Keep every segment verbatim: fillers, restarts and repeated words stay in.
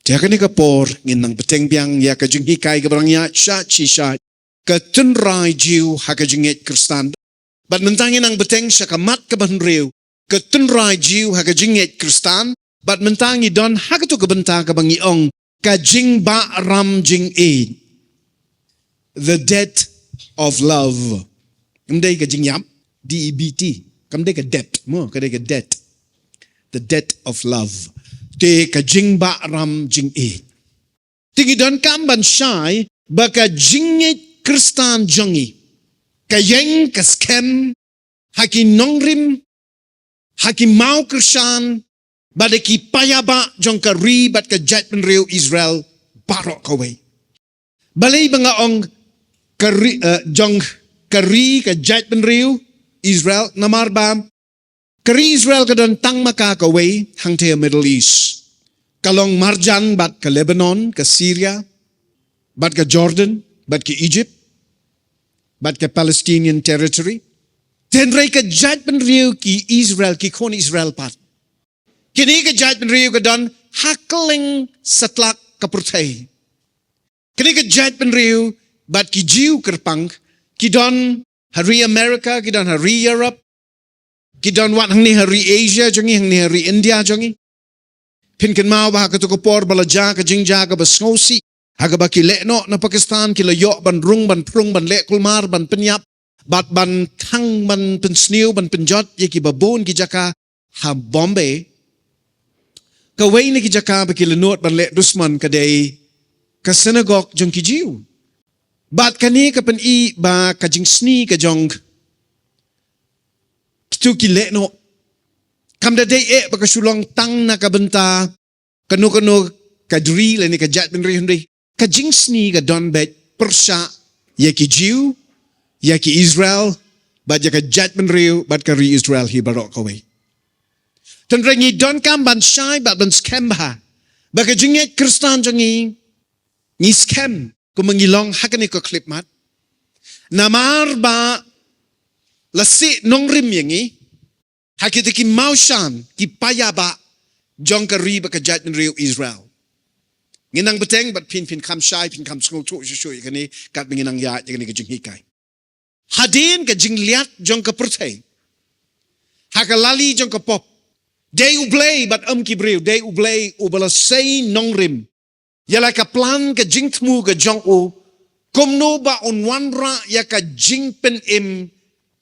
Te ha kane ka por ngin nang bteng biang ïa ka jinghikai kaba nang ïa sha chi sha ka tynrai Jiw ha ka jingngeit Khristan. Bad mynta ngin nang bteng sha ka mat kaba hynriew, ka tynrai Jiw ha ka jingngeit Khristan. Bad mynta ngi don ha kato ka bynta kaba ngi ong ka jingbahram jingïeit. The debt of love. Kam dei ka jingïap, D E B T. Kam dei ka debt, mo, ka dei ka debt. The debt of love. Te ka jingbahram jingïeit. Te ngi donkam ban shai ba ka jingngeit Khristan jong ngi ka ïeng ka skhem ha ki nongrim, ha ki mawkyrshan, bad ha ki paidbah jong ka ri bad ka jaitbynriew Israel baroh kawei. Balei ba nga ong ka ri, eh, jong ka ri ka jaitbynriew Israel, namar ba ka ri Israel ka don tang ma ka kawei hangtei ha Middle East. Ka long marjan bad ka Lebanon, ka Syria, bad ka Jordan, bad ka Egypt, bad ka Palestinian Territory. Hynrei ka jaitbynriew ki Israel, ki khun Israel pat, kine ka jaitbynriew ka don ha kylleng satlak ka pyrthei. Kine ka jaitbynriew bad ki Jiw kyrpang ki don ha ri America, ki don ha ri Europe, ki don wat hangne ha ri Asia jong ngi, hangne ha ri India jong ngi. Phin kynmaw ba ha kato ka por ba la jia ka jingjia kaba sngewsih, ha kaba ki lehnoh na Pakistan ki la ïoh ban rung, ban phrung, ban leh kulmar, ban pynïap, bad ban thang, ban pynsniew, ban pynjot ïa kiba bun ki jaka ha Bombay. Kawei na ki jaka ba ki la nud ban leh dusmon ka dei ka synagog jong ki Jiw. Bad kane ka pyni ba ka jingsngi ka jong kito ki lehnoh kam da dei eh ba ka shu long tang na ka bynta kano kano ka ri lane ka jaitbynriew, hynrei ka jingsngi ka don beit pyrshah ïa ki Jiw, ïa ki Israel, bad ïa ka jaitbynriew bad ka ri Israel hi baroh kawei. Hynrei ngi donkam ban shai bad ban skhem bha ba ka jingngeit Khristan jong ngi, ngi skhem kumba ngi long ha kane ka khyllipmat. Namar ba la sih nongrim ïa ngi ha kita ki mawshan, ki paidbah jong ka ri bad ka jaitbynriew Israel. Ngin nang bteng bad phin, phin kham shai, phin kham sngewthuh shuh shuh ïa kane katba ngin nang ïaid ïa kane ka jinghikai. Hadien ka jingleit jong ka pyrthei, ha ka lali jong ka pop, dei U Blei bad ym ki briew, dei U Blei uba la sei nongrim ïa la ka plan ka jingthmu ka jong u, kumno ba un wanrah ïa ka jingpynim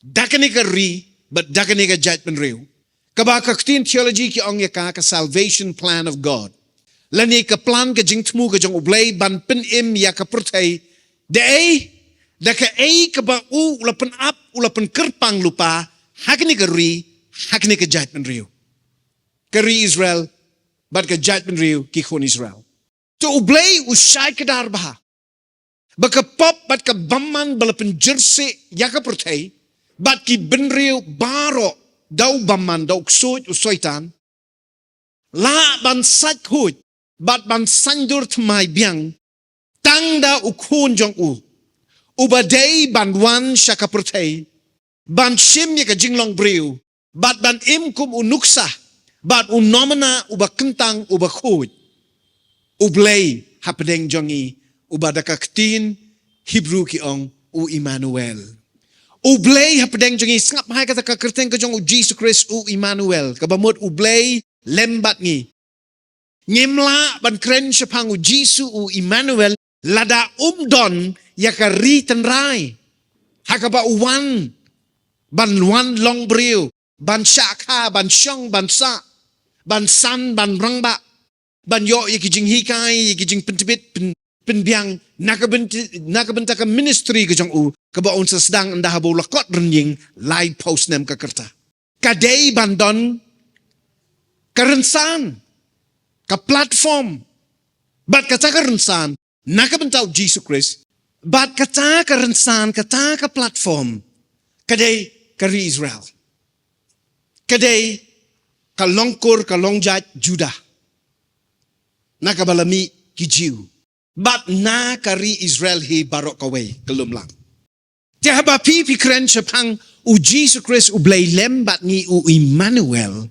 da kane ka ri bad da kane ka jaitbynriew. Kaba ka ktien theology ki ong ïa ka, ka salvation plan of God. Lane ka plan ka jingthmu ka jong U Blei ban pynim ïa ka pyrthei. Da ei, da kaei kaba u, u la pynap, u la pynkyrpang lypa ha kane ka ri, ha kane ka jaitbynriew. Ka ri Israel bad ka jaitbynriew ki khun Israel. To U Blei u shai kdar bha ba ka pop bad ka bymman ba la pynjyrsieh ïa ka pyrthei bad ki bynriew baroh da u bymman, da u ksuid u Soitan, lah ban sait khuid bad ban saiñdur thymmai biang tang da u Khun jong u, uba dei ban wan sha ka pyrthei ban shim ïa ka jinglong briew bad ban im kum u nuksa bad u nomna uba kyntang uba khuid. U Blei hapdeng jong ngi, uba da ka ktien Hebru ki ong u Immanuel. U Blei hapdeng jong ngi, sngap ha kata ka kyrteng ka jong U Jisu Khrist, u Immanuel, kaba mut U Blei lem bad ngi. Ngim lah ban kren shaphang U Jisu u Immanuel lada um don ïa ka ri tynrai ha kaba u wan ban wan long briew, ban shah kha, ban shong, ban sah, ban san, ban rangbah, ban ïoh ïa ki jinghikai, ïa ki jingpyntbit, pyn, pynbiang na ka bynta, na ka bynta ka ministry ka jong u kaba un sa sdang ynda haba u la kot rynïeng laiphew snem ka rta. Ka dei ban don ka rynsan, ka platform, bad kata ka rynsan na ka bynta U Jisu Khrist, bad kata ka rynsan, kata ka platform ka dei ka ri Israel. Ka dei ka longkur, ka longjait Judah, na kaba la mih ki Jiw, bad na ka ri Israel hi baroh kawei ka lum lang. Te haba phi, phi kren shaphang U Jisu Khrist U Blei lem bad ngi, u Immanuel,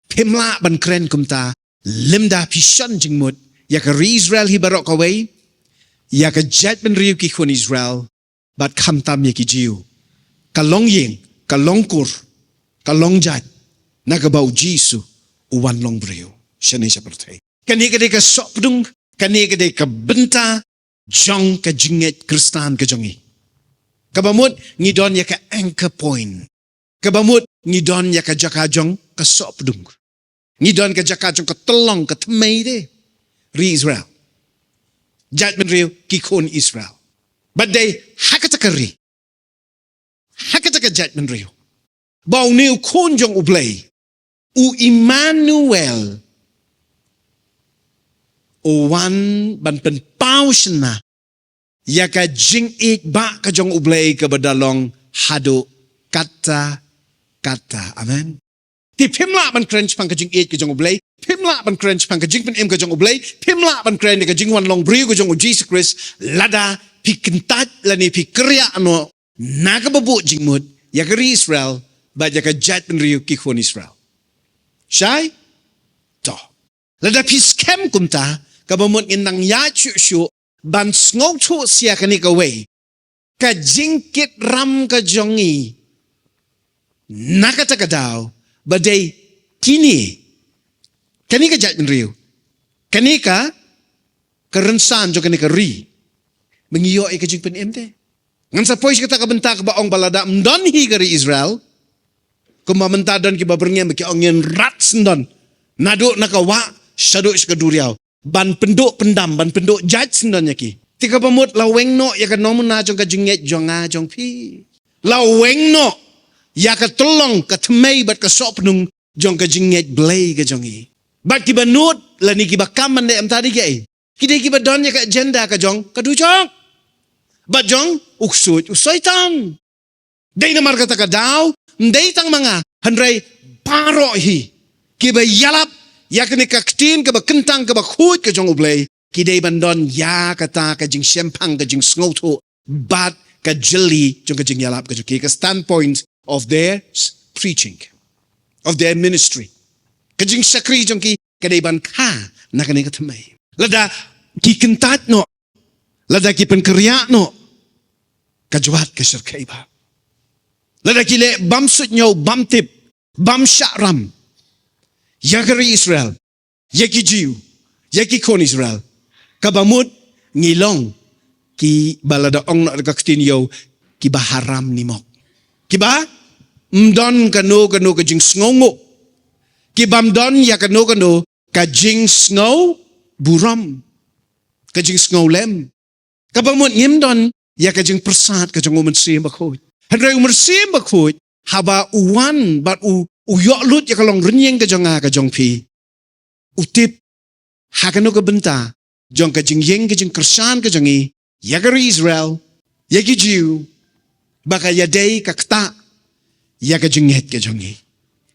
phim lah ban kren kumta lymda phi shon jingmut ïa ka ri Israel hi baroh kawei, ïa ka jaitbynriew ki khun Israel, bad khamtam ïa ki Jiw. Ka long ïing, ka long kur, ka long jait, na kaba u Jisu u wan long briew shane sha pyrthei. Kane ka dei ka sohpdung, kane ka dei ka bynta jong ka jingngeit Khristan ka jong ngi. Kaba mut ngi don ïa ka anchor point. Kaba mut ngi don ïa ka jaka jong ka sohpdung. Ngi don ka jaka jong ka tyllong ka thymmei de. Ri Israel. Jaitbynriew ki khun Israel. Bad dei ha kata ka ri, ha kata ka jaitbynriew, ba une u khun jong U Blei, u Immanuel, u wan ban pynpaw shynna ïa ka jingïeit ba ka jong U Blei kaba da long haduh katta katta. Amen. Te phim lah ban kren shaphang ka jingïeit ka jong U Blei, phim lah ban kren shaphang ka jingpynim ka jong U Blei, phim lah ban kren ïa ka jingwan long briew ka jong U Jisu Khrist, lada phi kyntait lane phi kyrïah noh na kaba buh jingmut ïa ka ri Israel bad ïa ka jaitbynriew ki khun Israel. Shai? To. Lada phi skhem kumta, kaba mut ngin nang ïaid shuh shuh ban sngewthuh ïa kane kawei ka jingkit ram ka jong ngi na kata ka daw, ba dei kine, kane ka jaitbynriew, kane ka, ka rynsan jong kane ka ri, ba ngi ïoh ïa ka jingpynim te. Ngan sa poi sha kata ka bynta kaba ong ba lada ym don hi ka ri Israel, kumba mynta don kiba byrngem ba ki ong ngin rat syndon naduh na ka wah shaduh sha ka duriaw, ban pynduh pyndam, ban pynduh jait syndon ïa ki. Te kaba mut la weng noh ïa ka nomuna jong ka jingngeit jong nga jong phi. La weng noh ïa ka tyllong ka thymmei bad ka sohpdung jong ka jingngeit Blei ka jong ngi. Bad kiba nud lane kiba kam ban leh kumta dei kiei? Ki dei kiba don ïa ka agenda ka jong ka dujok bad jong u ksuid u Soitan. Dei namar kata ka daw, ym dei tang ma nga, hynrei baroh hi kiba ïalap ïa kane ka ktien kaba kyntang kaba khuid ka jong U Blei, ki dei ban don ïa kata ka jingshemphang, ka jingsngewthuh bad ka jylli jong ka jingïalap ka jong ki, ka standpoint of their preaching, of their ministry. Ka jingshakri jong ki ka dei ban kha na kane ka thymmei. Lada ki kyntait noh, lada ki pynkyrïah noh, ka jwat ka shyrkhei bha. Lada ki leh bym suidñiew, bym tip, bym shah ram ïa ka ri Israel, ïa ki Jiw, ïa ki khun Israel, kaba mut ngi long kiba lada ong noh da ka ktien ïew, kiba haram nimok. Kiba ym don kano kano ka jingsngewnguh. Kiba ym don ïa kano kano ka jingsngewburom, ka jingsngewlem. Kaba mut ngim don ïa ka jingpyrsad ka jong U Mynsiem Bakhuid. Hynrei U Mynsiem Bakhuid, haba u wan bad u, u ïoh lut ïa ka long rynïeng ka jong nga ka jong phi, u tip ha kano ka bynta jong ka jingïeng ka jingkyrshan ka jong ngi ïa ka ri Israel, ïa ki Jiw, ba ka ïadei ka ktah ïa ka jingngeit ka jong ngi,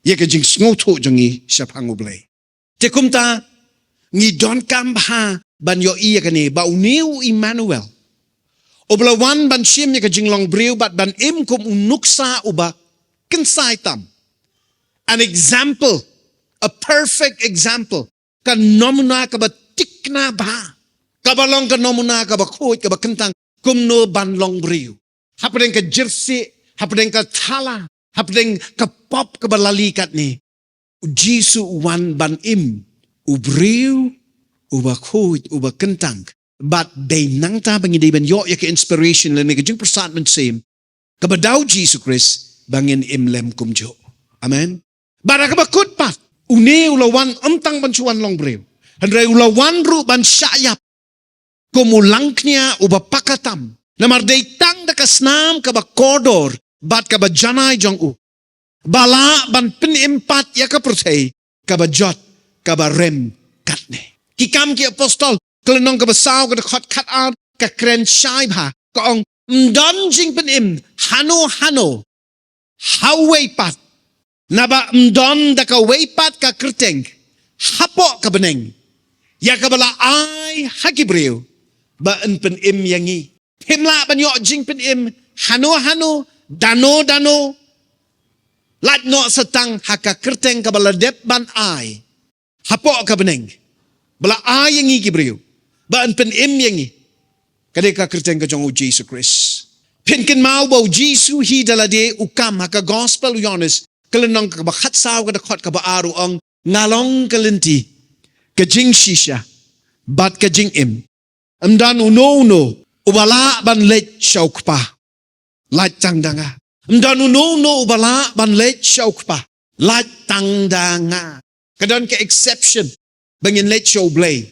ïa ka jingsngewthuh jong ngi shaphang U Blei. Te kumta ngi donkam bha ban ïohi ïa kane, ba une u Immanuel, uba la wan ban shim ïa ka jinglong briew bad ban im kum u nuksa uba kynsai tam. An example, a perfect example. Ka nomuna kaba thikna bha, kaba long ka nomuna kaba khuid, kaba kyntang kumno ban long briew. Hapdeng ka jyrsieh, hapdeng ka thala, hapdeng ka pop kaba la lih katne, U Jisu u wan ban im u briew uba khuid, uba kyntang. Bad dei nangta ba ngi dei ban ïoh ïa ka inspiration lane ka jingpyrsad mynsiem kaba da U Jisu Khrist ba ngin im lem kumjuh. Amen. Bad ha kaba kut pat, une u la wan ym tang ban shu wan long briew, hynrei u la wan ruh ban shah ïap kum u langkhniah uba paka tam. Namar dei tang da ka snam kaba kordor bad kaba janai jong u ba lah ban pynim pat ïa ka pyrthei kaba jot, kaba rem katne. Ki Kam ki Apostol, ka lynnong kaba saw, ka dkhot khatar, ka kren shai bha, ka ong, ym don jingpynim hano hano ha uwei pat, naba ym don da kawei pat ka kyrteng hapoh ka bneng ïa kaba la ai ha ki briew ba yn pynim ïa ngi. Phim lah ban ïoh jingpynim hano hano, dano dano, lait noh sa tang ha ka kyrteng kaba la dep ban ai hapoh ka bneng. Ba la ai ïa ngi ki briew. Ba yn pynim ïa ngi. Ka dei ka kyrteng ka jong u Jisu Khrist. Phin kynmaw ba u Jisu hi da lade u kam ha ka gospel u Ïoannis. Ka lynnong kaba khatsaw ka dkhot kaba ar u ong. Nga long ka lynti. Ka jingshisha. Bad ka jingim. Ym don uno uno. Uba lah ban leit sha u kpa. Lait tang da nga. Ym don uno uno uba lah ban leit sha u kpa. Lait tang da nga. Ka don ka exception. Ba ngin leit sha u Blei.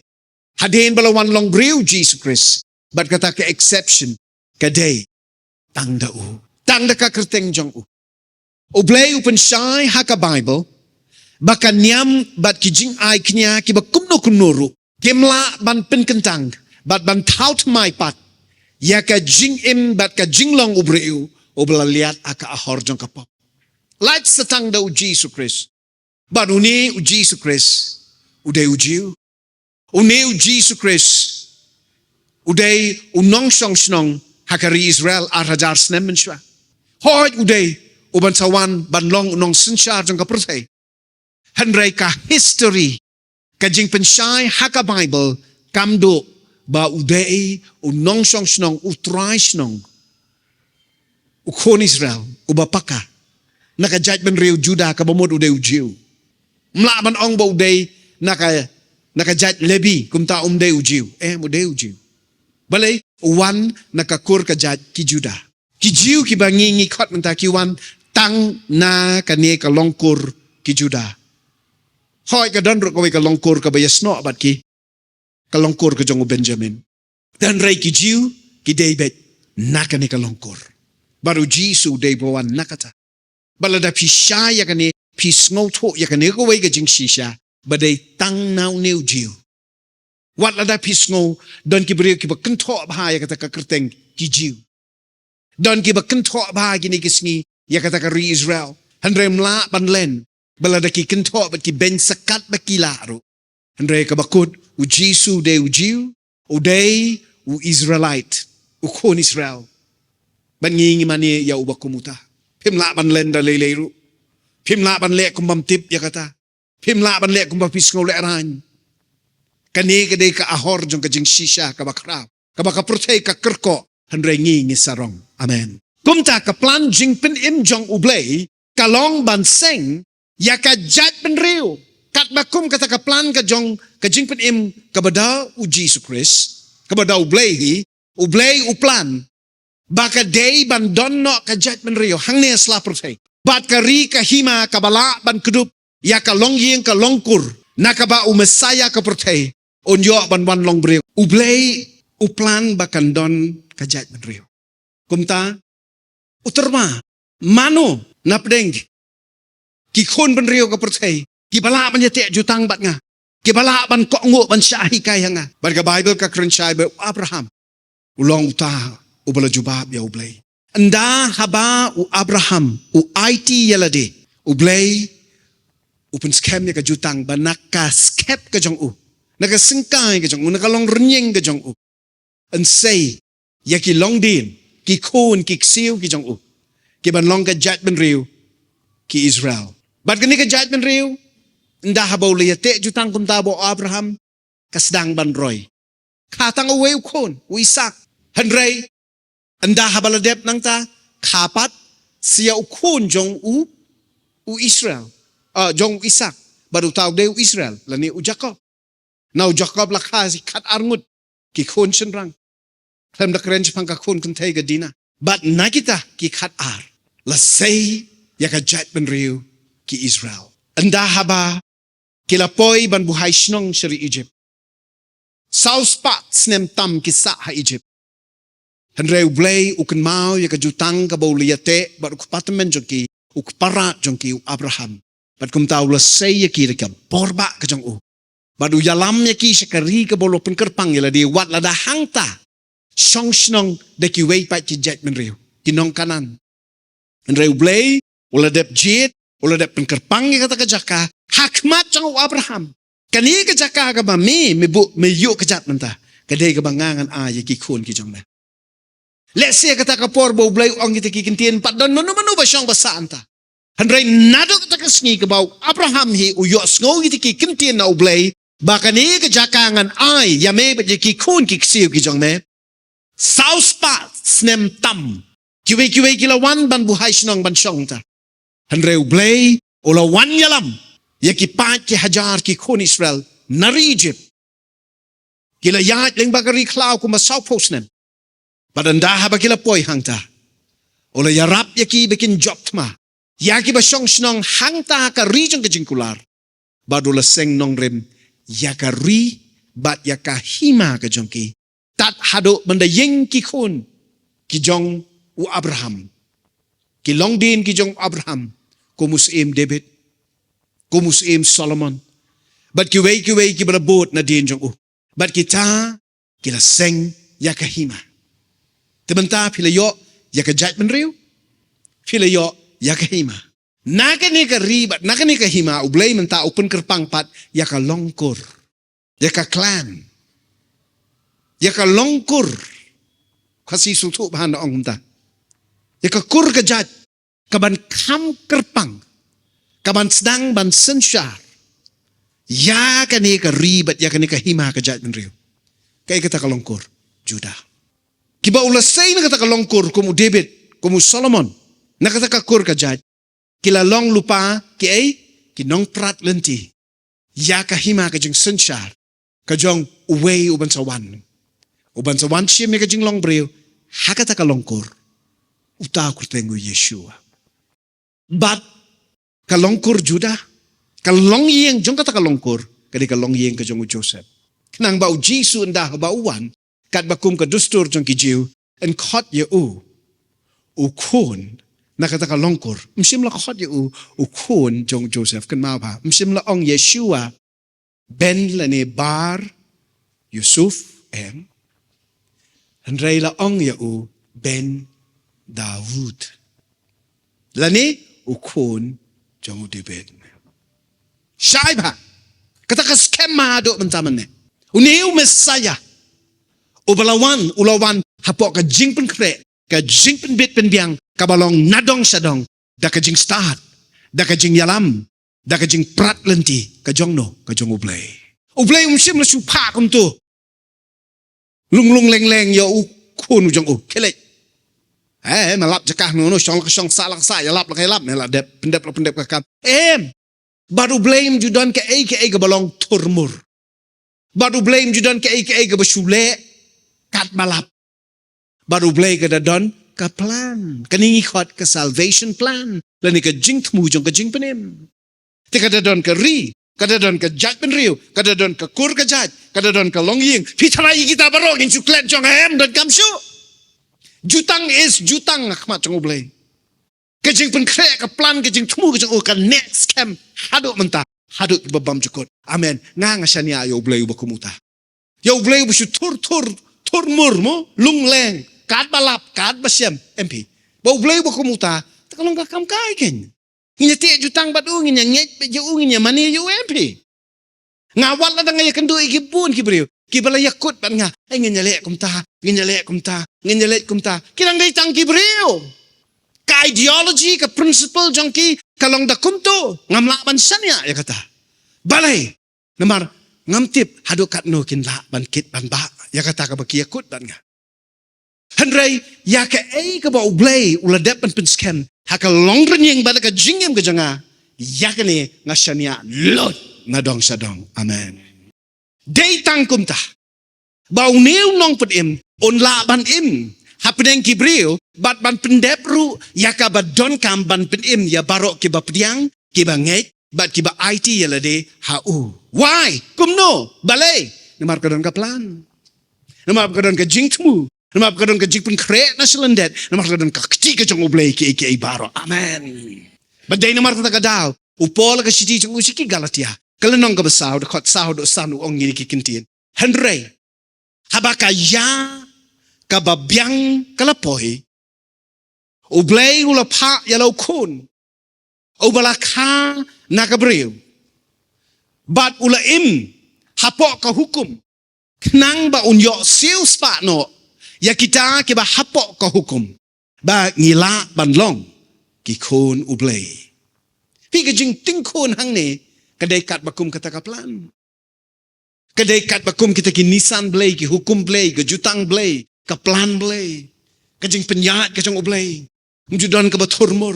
Hadien ba la wan long briew Jisu Khrist. Bad kata ka exception. Ka dei. Tang da u. Tang da ka kyrteng jong u. U Blei u pynshai ha ka Bible. Ba ka niam bad ki jingai kñia kiba kumno kumno ruh. Kim lah ban pynkyntang, bad ban thaw thymmai pat. Ïa ka jingim bad ka jinglong u briew, uba la liat ha ka ahor jong ka pop. Lait sa tang da u Jisu Khrist. Bad une u Jisu Khrist, u dei u Jiw. Une u Jisu Khrist, u dei u nongshong shnong ha ka ri Israel ar hajar snem mynshuwa. Hooid u dei, u ban sa wan, ban long u nongsynshar jong ka pyrthei. Hynrei ka history, ka jingpynshai ha ka Bible, kam duh, ba u dei, u nongshong shnong, u trai shnong. U khun Israel, uba paka. Na ka jaitbynriew Juda kaba mut u dei u Jiw. Ym lah ban ong ba u dei, na ka, na ka jait Lebi, kumta um dei u Jiw. Eh, u dei u Jiw. Balei, u wan na ka kur ka jait ki Juda. Ki Jiw kiba ngi ngi khot mynta ki wan tang na kane ka longkur ki Juda. Hooid ka don ruh kawei ka longkur kaba ïasnoh bad ki. Ka longkur ka jong u Benjamin. Hynrei ki Jiw ki dei beit na kane ka longkur. Bad u Jisu u dei ba wan na kata. Bad lada phi shai ïa kane, phi sngewthuh ïa kane kawei ka jingshisha. Ba dei tang na une u Jiw. Wat lada phi sngew, don ki briew kiba kynthoh bha ïa kata ka kyrteng ki Jiw. Don kiba kynthoh bha kine ki sngi, ïa kata ka ri Israel. Hynrei ym lah ban len, ba lada ki kynthoh bad ki beiñ sakat ba ki lah ruh. Hynrei kaba kut, u Jisu u dei u Jiw, u dei u Israelite, u khun Israel. Bad ngi ngi mane ïa uba kum uta. Phim lah ban len da lei lei ruh. Phim lah ban leh kum bym tip ïa kata. Phim lah ban leh kumba phi sngew lehraiñ. Kane ka dei ka ahor jong ka jingshisha kaba khraw. Kaba ka pyrthei ka kyrkhu. Hynrei ngi ngi sarong. Amen. Kumta ka plan jingpynim jong u Blei. Ka long ban seng. Ïa ka jaitbynriew. Katba kum kata ka plan ka jong ka jingpynim kaba da u Jisu Khrist. Kaba da u Blei hi. U Blei u plan. Ba ka dei ban don noh ka jaitbynriew hangne ha sla pyrthei. Bad ka ri ka hima kaba lah ban kdup ïa ka longïing ka longkur na kaba u Messaïah ka pyrthei un ïoh ban wan long briew. U Blei u plan ba kan don ka jaitbynriew. Kumta u tyrwa mano na pdeng ki khun bynriew ka pyrthei, kiba lah ban ïateh jutang bad nga, kiba lah ban kohnguh ban shah hikai ha nga. Bad ka Bible ka kren shai ba u Abraham u long uta uba la jubab ïa u Blei. Ynda haba u Abraham u aiti ïa lade, u Blei u pynskhem ïa ka jutang ba na ka skhem ka jong u, na ka syngkai ka jong u, na ka longrynïeng ka jong u. Yn sei ïa ki longdien, ki khun, ki ksiew ki jong u, ki ban long ka jaitbynriew ki Israel. Bad kane ka jaitbynriew, ynda haba u la ïateh jutang kumta bad u Abraham, ka sdang ban roi. Kha tang uwei u khun, u Isak. Hynrei ynda haba la dep nangta, kha pat sa ïa u khun jong u, u Israel. Ah, jong u Isak. Bad uta u dei u Israel, lane u Jakob. Na u Jakob la kha shi khatar ngut ki khun shynrang. Khlem da kren shaphang ka khun kynthei ka Dina. Bad na kita ki khatar la sei ïa ka jaitbynriew ki Israel. Ynda haba ki la poi ban buhai shnong sha ri Egypt. Saw spah snem tam ki sah ha Egypt. Hynrei u Blei u kynmaw ïa ka jutang kaba u la ïateh bad u kpa tymmen jong ki, u kpa rat jong ki u Abraham. Bad kumta u la sei ïa ki da ka bor bah ka jong u. Bad u ïalam ïa ki sha ka ri kaba u la pynkyrpang ïa lade, wat lada hangta shong shnong da kiwei pat ki jaitbynriew, ki nong Kanaan. Hynrei u Blei u la dep jied, u la dep pynkyrpang ïa kata ka jaka ha khmat jong u Abraham. Kane ka jaka kaba me, me buh, me ïuh kjat mynta, ka dei kaba nga ngan ai ïa ki khun ki jong me. Lehse kata ka por ba u Blei u ong kita ki ktien, pat don mano mano ba shong ba sah hangta. Hynrei naduh kata ka sngi kaba u Abraham hi u ïohsngew kita ki ktien na u Blei, ba kane ka jaka ngan ai ïa me bad ïa ki khun ki ksiew ki jong me. Saw spah snem tam kiwei kiwei ki la wan ban buhai shnong ban shong ta. Hynrei U Blei u la wan ïalam ïa ki paid ki hajar ki khun Israel na ri Ijip. Ki la ïaid lyngba ka ri khlaw kumba saw phew snem. Bad ynda haba ki la poi hangta, u la ïarap ïa ki ba kin jop thma ïa kiba shong shnong hangta ha ka ri jong ka jingkular. Bad u la seng nongrim ïa ka ri bad ïa ka hima ka jong ki, tad haduh ban da ïeng ki khun ki jong u Abraham, ki longdien ki jong u Abraham, kum u syiem David, kum u syiem Solomon, bad kiwei kiwei kiba la bud nadien jong u. Bad kita ki la seng ïa ka hima. Te mynta phi la ïoh ïa ka jaitbynriew, phi la ïoh ïa ka hima. Na kane ka ri bad na kane ka hima, U Blei mynta u pynkyrpang pat ïa ka longkur, ïa ka clan, ïa ka longkur. Khasi sngewthuh ba hana ong mynta, ïa ka kur ka jait, ka ban kham kyrpang, ka ban sdang ban synshar ïa kane ka ri bad ïa kane ka hima ka jaitbynriew. Kaei kata ka longkur? Judah. Kiba u la sei na kata ka longkur, kum u David, kum u Solomon, na kata ka kur ka jait, ki la long lypa kiei? Ki nongprat lynti ïa ka hima ka jingsynshar ka jong uwei uban sa wan, uban sa wan shim ïa ka jinglong briew ha kata ka longkur, uta u kyrteng u Yeshua. Bad ka longkur Judah, ka longïing jong kata ka longkur, ka dei ka longïing ka jong u Joseph. Khnang ba u Jisu ynda haba u wan, katba kum ka dustur jong ki Jiw, yn khot ïa u u khun na kata ka longkur. Ym shym la khot ïa u u khun jong u Joseph, kynmaw bha. Ym shym la ong Yeshua ben lane bar Yusuf, em. Hynrei la ong ïa u ben Daud, lane u khun jong u David. Shai bha. Kata ka skhem haduh mynta mynne. Une u Messiah uba la wan, u la wan hapoh ka jingpynkhreh, ka jingpynbit pynbiang kaba long nadong shadong, da ka jingstad, da ka jingïalam, da ka jingprat lynti ka jong no? Ka jong U Blei. U Blei um shym la shu phah kumto, lung lung leng leng ïa u khun u jong u. Khie leit. Eh, me lap jaka no no, shong la ka shong, sah la ka sah, ïalap la ka ïalap, me la dep pyndep la pyndep ka kam. Em. Bad U Blei um ju don kaei kaei kaba long thurmur. Bad U Blei um ju don kaei kaei kaba shu leh katba lap. Bad U Blei ka da don ka plan. Kane ngi khot ka salvation plan, lane ka jingthmu jong ka jingpynim. Te ka da don ka ri, ka da don ka jaitbynriew, ka da don ka kur ka jait, ka da don ka longïing. Phi tharai ïa kita baroh ngin shu klet jong, em, donkam shuh. Jutang is jutang ha khmat jong U Blei. Ka jingpynkhreh, ka plan, ka jingthmu ka jong u ka neh skhem haduh mynta, haduh kiba bymjukut. Amen. Nga, nga shaniah ïa U Blei uba kum uta. Ïa U Blei uba shu thur thur, thurmur mo, lung leng katba lap, katba shem, em phi. Ba U Blei uba kum uta, te ka long ka kam kai kein. Ngin ïa teh jutang bad u, ngin ïa ngeit bad ïa u, ngin ïa mane ïa u, em phi. Nga wat lada nga ïakynduh ïa ki bun ki briew kiba la ïakut bad nga, ai, ngin ïaleh kumta, ngin ïaleh kumta, ngin ïaleh kumta. Ki dang dei tang ki briew. Ka ideology, ka principle jong ki ka long da kumto. Ngam lah ban shaniah ïa kata. Balei? Namar ngam tip haduh katno kin lah ban kit ban bah ïa kata kaba ki ïakut bad nga. Hynrei ïa kaei kaba U Blei u la dep ban pynskhem ha ka longrynïeng bad ka jingim ka jong nga, ïa kane nga shaniah lut nadong shadong. Amen. Dei tang kumta ba une u nongpynim un lah ban im hapdeng ki briew bad ban pyndep ruh ïa kaba donkam ban pynim ïa baroh kiba pdiang, kiba ngeit bad kiba aiti ïa lade ha u. Why? Kumno? Balei? Namar ka don ka plan. Namar ka don ka jingthmu. Namar ka don ka jingpynkhreh na shlyndet. Namar ka don ka kti ka jong U Blei kiei kiei baroh. Amen. Bad dei namar kata ka daw u Paul ha ka shithi jong u sha ki Galatia, ka lynnong kaba saw, dkhot saw haduh san, u ong ngin ki ktien. Hynrei haba ka ïa kaba biang ka la poi, U Blei u la phah ïa la u khun uba la kha na ka briew bad u la im hapoh ka hukum, khnang ba un ïoh siewspah noh ïa kita kiba hapoh ka hukum, ba ngi lah ban long ki khun U Blei. Phi, ka jingting khun hangne ka dei katba kum kata ka plan. Ka dei katba kum kita ki nisan Blei, ki hukum Blei, ka jutang Blei, ka plan Blei, ka jingpynïaid ka jong U Blei. Ym ju don kaba thurmur,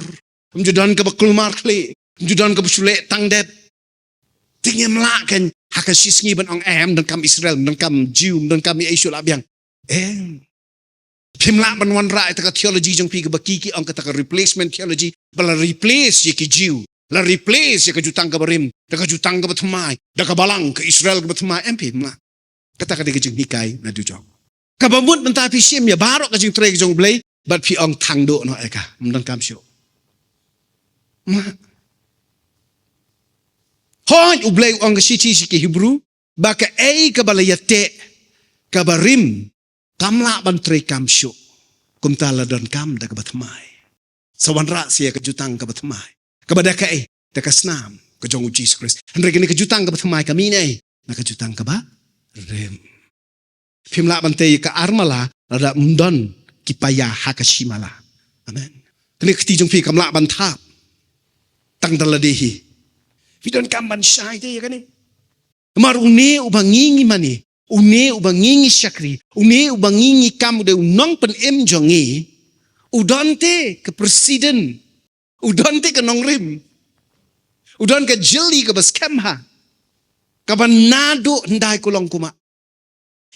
ym ju don kaba kulmar khlieh, ym ju don kaba shu leh tang dep. Te ngim lah kan ha ka shisngi ban ong em, ym donkam Israel, ym donkam Jiw, ym donkam ïa i shu lah biang. Em. Phim lah ban wanrah ïa kata ka theology jong phi kaba ki ki ong kata ka replacement theology, ba la replace ïa ki Jiw, la replace ïa ka jutang kaba rim da ka jutang kaba thymmai, da ka balang ka Israel kaba thymmai. Em, phim lah. Kata ka dei ka jinghikai na dujok. Kaba mut mynta phi shim ïa baroh ka jingtrei ka jong U Blei bad phi ong tang duh noh ïa ka, ym donkam shuh. Em. Hooid, U Blei u ong ha ka shithi sha ki Hebru ba kaei kaba la ïateh kaba rim kam lah ban treikam shuh, kumta la donkam da kaba thymmai. Sa wanrah sa ïa ka jutang kaba thymmai, kaba da kaei, da ka snam ka jong U Jisu Khrist. Hynrei kane ka jutang kaba thymmai ka mih na ei? Na ka jutang kaba rim. Phim lah ban tei ïa ka armala lada ym don ki paia ha ka shimala. Amen. Kane ka kti jong phi kam lah ban thap tang da lade hi. Phi donkam ban shai te ïa kane. Namar une uba ngi ngi mane, une uba ngi ngi shakri, une uba ngi ngi kam, u dei u nongpynim jong ngi. U don te ka president, u don te ka nongrim, u don ka jylli kaba skhem ha, kaba naduh hyndai ka long kumba.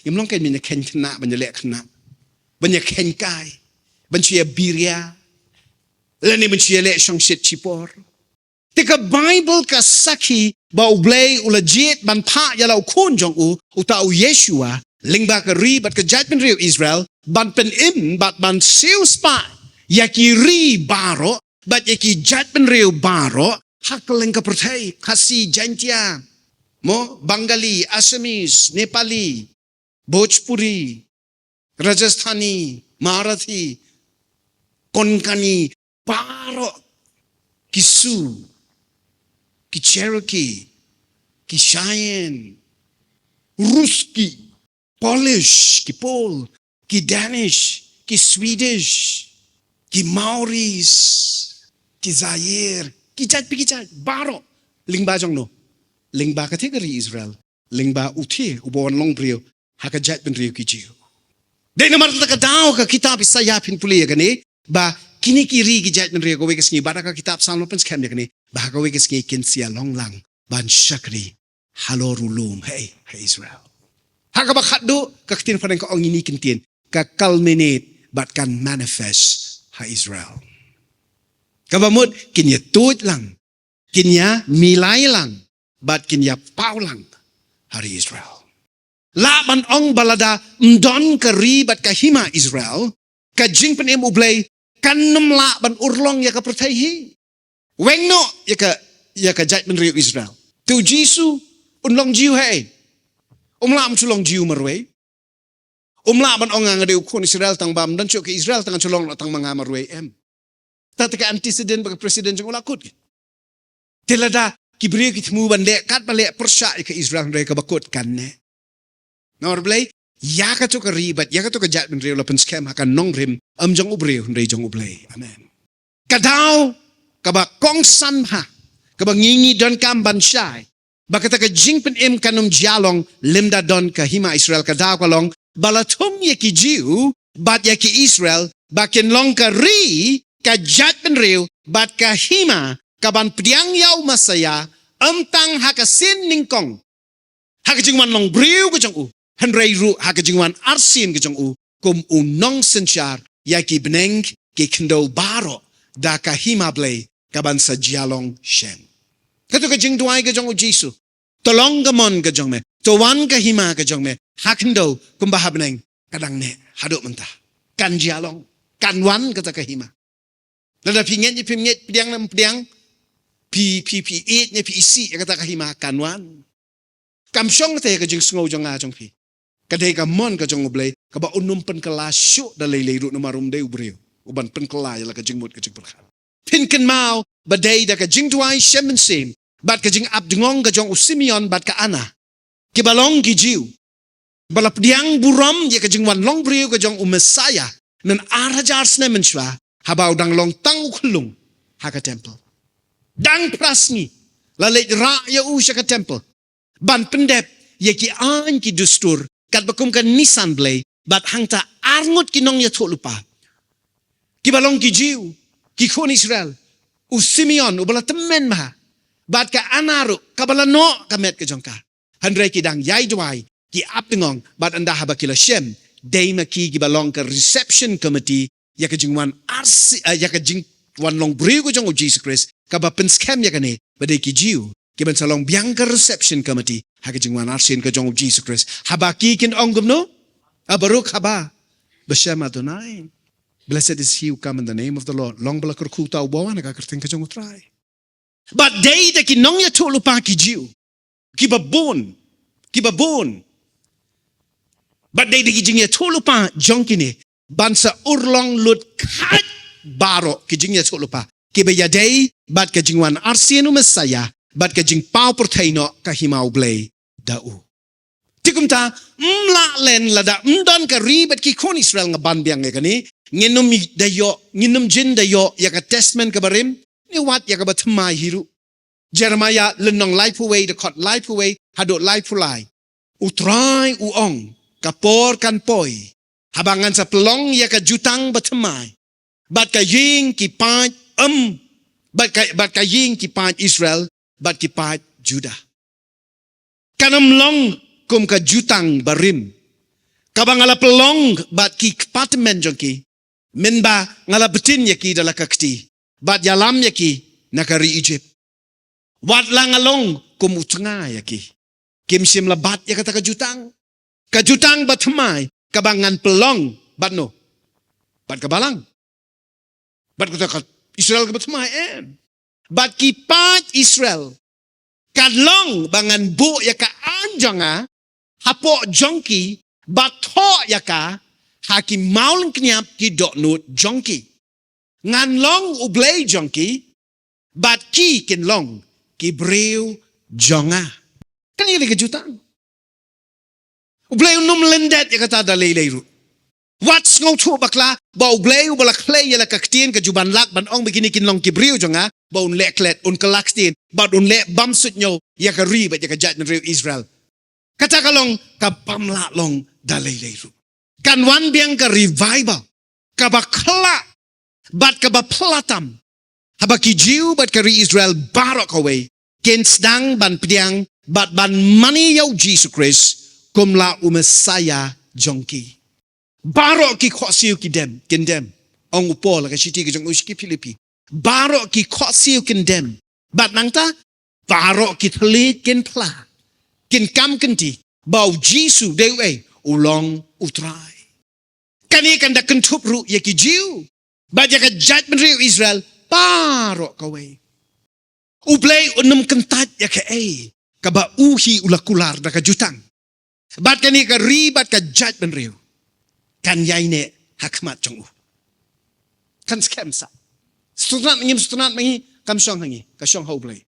Ngim long kein ban ïa kheiñ khynnah, ban ïa leh khynnah, ban ïa kheiñ kai, ban shu ïa biria, lane ban shu ïa leh shongshit shipor. Te ka Baibl ka sakhi ba U Blei u la jied ban phah ïa la u khun jong u, uta u Yeshua, lyngba ka ri bad ka jaitbynriew Israel, ban pynim bad ban siewspah ïa ki ri baroh bad ïa ki jaitbynriew baroh ha kylleng ka pyrthei, Khasi, Jaintia, mo, Bengali, Assamese, Nepali, Bhojpuri, Rajasthani, Marathi, Konkani, baroh, ki Sioux, ki Cherokee, ki Cheyenne, Ruski, Polish, ki Pol, ki Danish, ki Swedish, ki Maoris, ki Zaire, ki jait pa ki jait, baroh, lyngba jong no, lyngba kata ka ri Israel, lyngba uta uba wan long briew ha ka jaitbynriew ki Jiw. Dei namar kata ka daw ka kitab Isaïah phin pule ïa kane, ba kine ki ri ki jaitbynriew, kawei ka sngi, bad ha ka kitab Salm la pynskhem ïa kane, ba ha kawei ka sngi kin sa ïa long lang ban shakri halor u lum, hei, ha Israel. Ha kaba khatduh, ka ktien phareng ka ong ïa kine ki ktien, ka culminate bad kan manifest ha Israel. Kaba mut kin ïa tuid lang, kin ïa milai lang, bad kin ïa paw lang ha ri Israel. Lah ban ong ba lada ym don ka ri bad ka hima Israel, ka jingpynim U Blei kan ym lah ban urlong ïa ka pyrthei hi. Weng noh ïa ka, ïa ka jaitbynriew Israel. Te u Jisu un long Jiw, hei. Um lah ban shu long Jiw marwei. Um lah ban ong nga dei u khun Israel tang ba ym don shuh ka Israel tang shu long noh tang ma nga marwei, em. Kata ka antecedent ba ka president jong u la kut. Te lada ki briew ki thmu ban leh katba leh pyrshah ïa ka Israel, hynrei kaba kut kan neh. Namar balei? Ïa kato ka ri bad ïa kato ka jaitbynriew la pynskhem ha ka nongrim, ym jong u briew hynrei jong U Blei. Amen. Ka daw kaba kongsan bha kaba ngi ngi donkam ban shai ba kata ka jingpynim kan ym jia long lymda don ka hima Israel, ka daw ka long ba la thung ïa ki Jiw bad ïa ki Israel ba kin long ka ri, ka jaitbynriew bad ka hima kaban pdiang ïa u Messaïah, ym tang ha ka sien nyngkong ha ka jingwan long briew ka jong u, hynrei ruh ha ka jingwan arsien ka jong u kum u nongsynshar ïa ki bneng ki khyndew baroh, da ka hima Blei kaban sa jia long shen. Kato ka jingduwai ka jong u Jisu, to long ka mon ka jong me, to wan ka hima ka jong me ha khyndew kumba ha bneng. Ka dang neh haduh mynta. Kan jia long, kan wan kata ka hima. Lada phi ngeit ne phim ngeit, pdiang ne ym pdiang, phi, phi, phi ïeit ne phi isih ïa kata ka hima, kan wan. Kam shong kata ïa ka jingsngew jong nga jong phi. Ka dei ka mon ka jong U Blei kaba un ym pynkylla shuh da lei lei ruh, namar um dei u briew uban pynkylla ïa la ka jingmut ka jingpyrkhat. Phin kynmaw ba dei da ka jingduwai shem mynsiem bad ka jingap jingong ka jong u Simeon bad ka Anna, kiba long ki Jiw, ba la pdiang burom ïa ka jingwan long briew ka jong u Messaïah mynta ar hajar snem mynshuwa, haba u dang long tang u khyllung ha ka temple. Dang phra sngi la leit rah ïa u sha ka temple ban pyndep ïa ki aiñ ki dustur, katba kum ka nisan Blei, bad hangta arngut ki nongïathuhlypa, kiba long ki Jiw, ki khun Israel, u Simeon, uba la tymmen bha, bad ka Anna ruh, kaba la noh ka met ka jong ka. Hynrei ki dang ïai duwai, ki ap tngong, bad ynda haba ki la shem, dei ma ki kiba long ka reception committee, ïa ka jingwan arsien, eh, ïa ka jingwan long briew ka jong u Jisu Khrist, kaba pynskhem ïa kane, ba dei ki Jiw, kiban sa long biang ka reception committee, ha ka jingwan arsien ka jong u Jisu Khrist. Haba ki kin ong kumno, ah, Baruk haba, B'Shem Adonai. Blessed is he who come in the name of the Lord. Long ba la kyrkhu uta uba wan ha ka kyrteng ka jong u Trai. Bad dei da ki nongïathuhlypa ki Jiw, kiba bun, kiba bun. Bad dei da ki jingïathuhlypa jong kine, ban sa urlong lut khait baroh ki jingïathuhlypa, kiba ïadei bad ka jingwan arsien u Messaïah, bad ka jingpaw pyrthei noh ka hima u Blei da u. Te kumta, ym lah len lada ym don ka ri bad ki khun Israel, nga ban biang ïa kane, ngin ym da ïoh, ngin ym jin da ïoh ïa ka Testament kaba rim, ne wat ïa kaba thymmai hi ruh. Jeremiah lynnong laiphew wei, dkhot laiphew wei haduh laiphew lai. U Trai u ong, ka por kan poi, haba ngan sa pynlong ïa ka jutang bathymmai, bad ka ïing ki paid, em, bad ka, bad ka ïing ki paid Israel, bad ki paid Judah. Kan ym long kum ka jutang barim, kaba nga la pynlong bad ki kpa tymmen jong ki, mynba nga la btin ïa ki da la ka kti, bad ïalam ïa ki na ka ri Ijipt. Wat la nga long kum u tnga ïa ki, kim shym la bat ïa kata ka jutang, ka jutang bathymmai, kaba ngan pynlong, bad no, bad ka balang, bad kata ka Israel kaba thymmai, em. Bad ki paid Israel, kan long ba ngan buh ïa ka aiñ jong nga hapoh jong ki, bad thoh ïa ka ha ki mawlyngkniap ki dohnud jong ki. Ngan long u Blei jong ki, bad ki kin long ki briew jong nga. Kane ka dei ka jutang. U Blei un ym lyndet ïa kata da lei lei ruh. Wat sngewthuh bakla ba u Blei uba la khlei ïa la ka ktien ka ju ban lak ban ong ba kine kin long ki briew jong nga, ba un leh klet, un kylla ktien, bad un leh bymsuidñiew ïa ka ri bad ïa ka jaitbynriew Israel. Kata ka long kaba ym lah long da lei lei ruh. Kan wan biang ka revival kaba khyllah bad kaba phylla tam, haba ki Jiw bad ka ri Israel baroh kawei kin sdang ban pdiang bad ban mane ïa u Jisu Khrist kum la u Messaïah jong ki. Baroh ki khohsiew ki dem, kin dem, ong u Paul ha ka shithi ka jong u sha ki Philippi. Baroh ki khohsiew kin dem, bad nangta baroh ki thylliej kin phla, kin kam kynti ba u Jisu dei uei, u long u Trai. Kane kan da kynthup ruh ïa ki Jiw bad ïa ka jaitbynriew Israel baroh kawei. U Blei un ym kyntait ïa kaei kaba u hi u la kular da ka jutang. Bad kane ka ri bad ka jaitbynriew kan ïaineh ha khmat jong u. Kan skhem sah. Sngewtynnat ma ngi, sngewtynnat ma ngi, kam shong ha ngi, ka shong ha u Blei.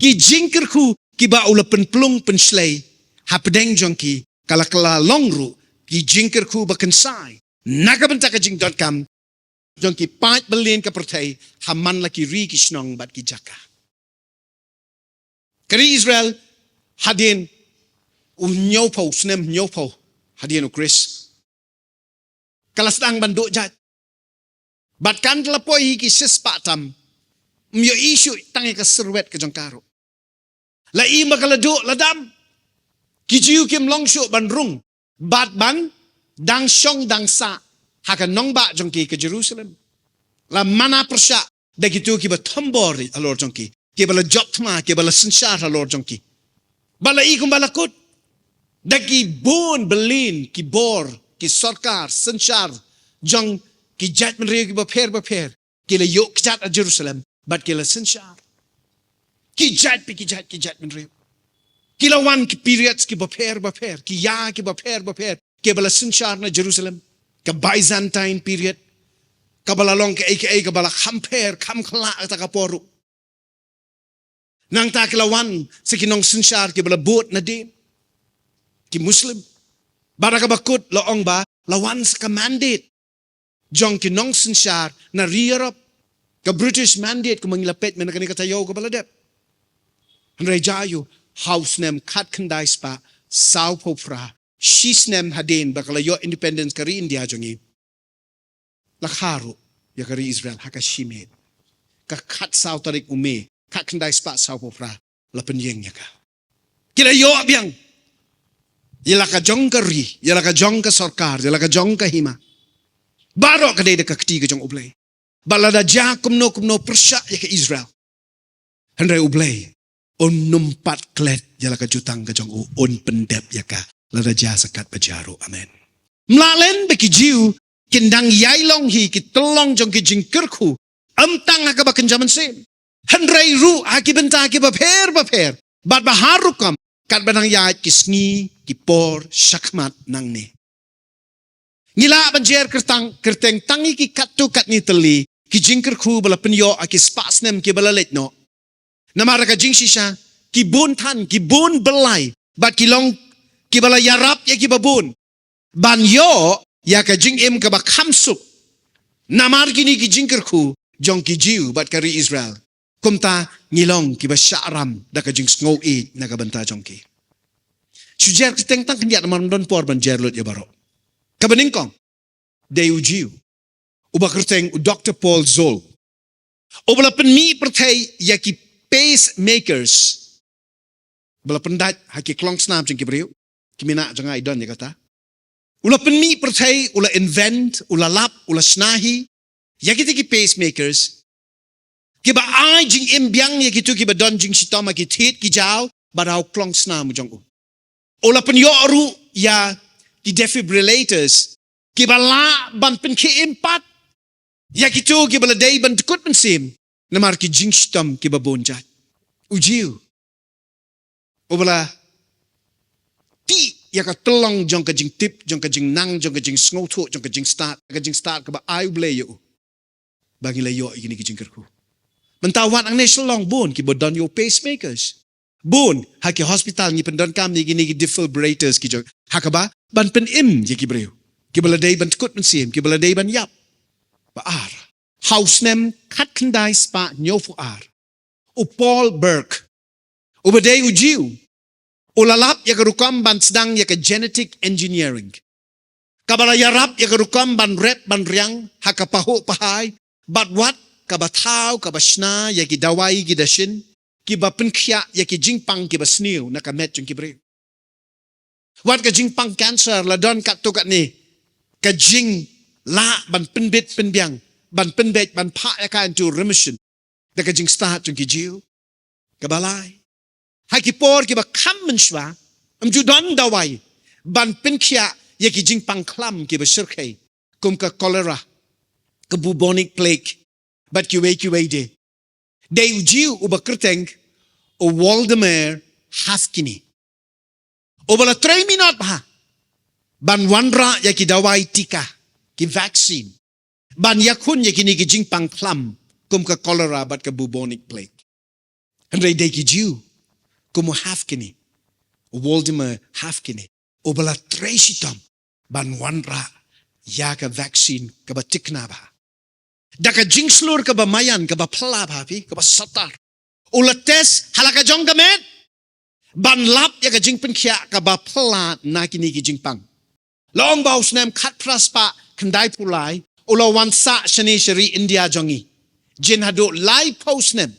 Ki jingkyrkhu kiba u la pynplung pynshlei hapdeng jong ki, ka la kylla long ruh ki jingkyrkhu ba kynsai na ka bynta ka jingdonkam jong ki paid bymlien ka pyrthei ha man la ki ri ki shnong bad ki jaka. Ka ri Israel hadien u hynñiewphew, snem hynñiewphew hadien u Khrist, ka la sdang ban duh jait. Bad kan la poi hi ki shispah tam, ym ïohi shuh tang ïa ka syrwet ka jong ka ruh. La i ma ka la duh la dam. Ki Jiw kim long shuh ban rung bad ban dang shong dang sah ha ka nongbah jong ki ka Jerusalem. La mana pyrshah da kito kiba thombor halor jong ki, kiba la jop thma, kiba la synshar halor jong ki. Bad la i kumba la kut da ki bun bylin ki bor, ki sorkar synshar jong ki jaitbynriew kiba pher bapher ki la ïoh kjat ha Jerusalem bad ki la synshar. Ki jait pa ki jait, ki jaitbynriew. Ki la wan ki periods kiba pher bapher, ki ïa kiba pher bapher kiba la synshar na Jerusalem. Ka Byzantine period, kaba la long kaei kaei kaba la kham pher kham khlaiñ ha kata ka por ruh. Nangta ki la wan sa ki nongsynshar kiba la bud nadien, ki Muslim. Bad ha kaba kut la ong ba la wan sa ka mandate jong ki nongsynshar na ri Europe. Ka British mandate, kumba ngi la peit mynne kane ka taïew kaba la dep. Hynrei jia aiu, ha u snem khatkhyndai spah saw phew phra, shi snem hadien ba ka la ïoh independence ka ri India jong ngi, la kha ruh ïa ka ri Israel ha ka shi miet. Ka khatsaw tarik u May, khatkhyndai spah saw phew phra, la pynïeng ïa ka. Ki la ïoh biang ïa la ka jong ka ri, ïa la ka jong ka sorkar, ïa la ka jong ka hima. Baroh ka dei da ka kti ka jong U Blei. Bad lada jia kumno kumno pyrshah ïa ka Israel, hynrei U Blei un ym pat klet ïa la ka jutang ka jong u, un pyndep ïa ka lada jia sa katba jia ruh. Amen. Mlalen ba ki Jiw kin dang ïai long hi ki tyllong jong ki jingkyrkhu, ym tang ha kaba kynja mynsiem, hynrei ruh ha ki bynta kiba pher ba pher, bad ba har rukom, katba dang ïaid ki sngi ki por shakhmat nangne. Ngi lah ban jer kyrteng, kyrteng tang ïa ki katto katne tylli ki jingkyrkhu ba la pynïoh ha ki spah snem kiba la leit noh. Namar ka jingshisha, ki bun than, ki bun byllai, bad ki long kiba la ïarap ïa kiba bun ban ïoh ïa ka jingim kaba kham suk. Namar kine ki jingkyrkhu jong ki Jiw bad ka ri Israel, kumta ngi long kiba shah ram da ka jingsngew ïeit na ka bynta jong ki. Shu jer kyrteng tang khyndiat namar ym don por ban jer lut ïa baroh. Kaba nyngkong, dei u Jiw uba kyrteng u Doktor Paul Zol, uba la pynmih pyrthei ïa ki pacemakers, ba la pyndait ha ki klongsnam jong ki briew. Ki khynnah jong nga i don ïa kata. U la pynmih pyrthei, u la invent, u la lap, u la shna hi ïa kita ki pacemakers, kiba ai jingim biang ïa kito kiba don jingshitom ha ki thied ki jaw, bad ha u klongsnam jong u. U la pynïoh ruh ïa ki defibrillators, kiba lah ban pynkhie im pat ïa kito kiba la dei ban dkut mynsiem namar ki jingshitom kiba bun jait. U Jiw uba la tih ïa ka tyllong jong ka jingtip, jong ka jingnang, jong ka jingsngewthuh, jong ka jingstad, ka jingstad kaba ai U Blei ïa u, ba ngi la ïoh ïa kine ki jingkyrkhu. Mynta wat hangne Shillong bun kiba don ïa u pacemakers. Bun ha ki hospital ngi pyndonkam ïa kine ki defibrillators ki jong, ha kaba ban pynim ïa ki briew kiba la dei ban dkut mynsiem, kiba la dei ban ïap. Ba ar, ha u snem khatkhyndai spah hynñiewphew ar, u Paul Berg, uba dei u Jiw, u la lap ïa ka rukom ban sdang ïa ka genetic engineering, kaba la ïarap ïa ka rukom ban rep ban riang ha ka pahuh pahai, bad wat kaba thaw kaba shna ïa ki dawai ki dashin, kiba pynkhiah ïa ki jingpang kiba sniew na ka met jong ki briew. Wat ka jingpang cancer, la don katto katne ka jinglah ban pynbit pynbiang, ban pynbeit, ban phah ïa ka into remission da ka jingstad jong ki Jiw. Kaba lai, ha ki por kiba kham mynshuwa, ym ju don dawai ban pynkhiah ïa ki jingpang khlam kiba shyrkhei, kum ka cholera, ka bubonic plague, bad kiwei kiwei de. Dei u Jiw uba kyrteng u Waldemar Haffkine, uba la trei minot bha ban wanrah ïa ki dawai tika, ki vaccine, ban ïakhun ïa kine ki jingpang khlam kum ka cholera bad ka bubonic plague. Hynrei dei ki Jiw kum u Haffkine, u Waldemar Haffkine, uba la trei shitom ban wanrah ïa ka vaccine kaba thikna bha. Da ka jingshlur kaba maïan, kaba phylla bha phi, kaba star, u la test ha la ka jong ka met ban lap ïa ka jingpynkhiah kaba phylla na kine ki jingpang. La ong ba u snem khatphra spah khyndaiphew lai u la wan sah shane sha ri India jong ngi, jin haduh laiphew snem,